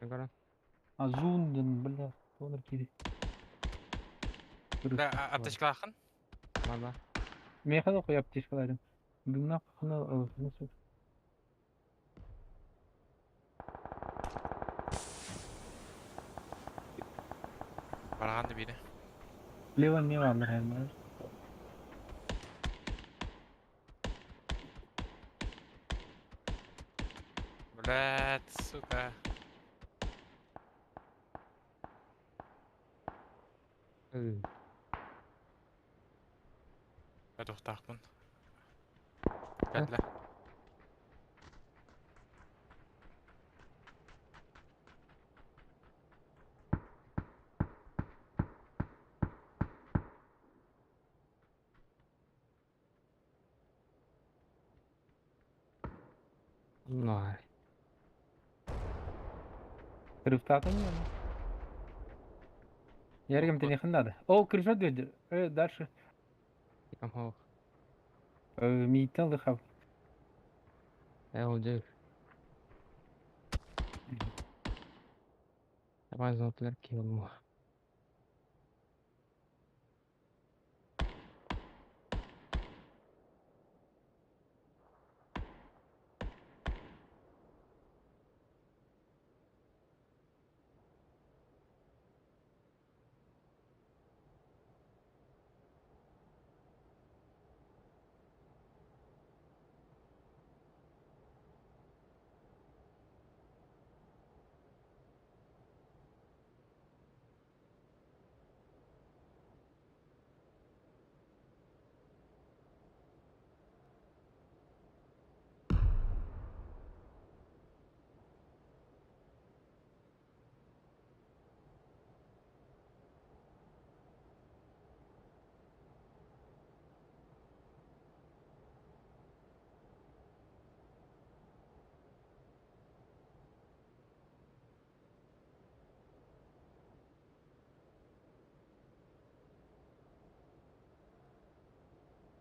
Көрөн. А зунден, бля, тонер кири. Да, аптечкалааххын? Бар бар. Миэхэ да хуй аптечкаларым. Дымна хана сук. Бараҕан да биирэ. Лево не бааллар Блядь, сука. Ыы. Туохтаахпын. Кэллэ. Най. Рывтатын Яргам ты не надо. О, крыша дверь. Дальше. Там хоох. Мийтен лыхав. Ээ ол дьэ. Давай золотылар киһи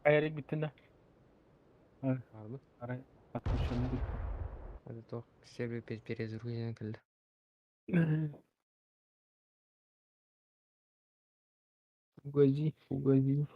Айарык бүттүн да. Армы. Арай отключенный бүттү. Это то сервер перезагружение кэллэ. Угази, угази.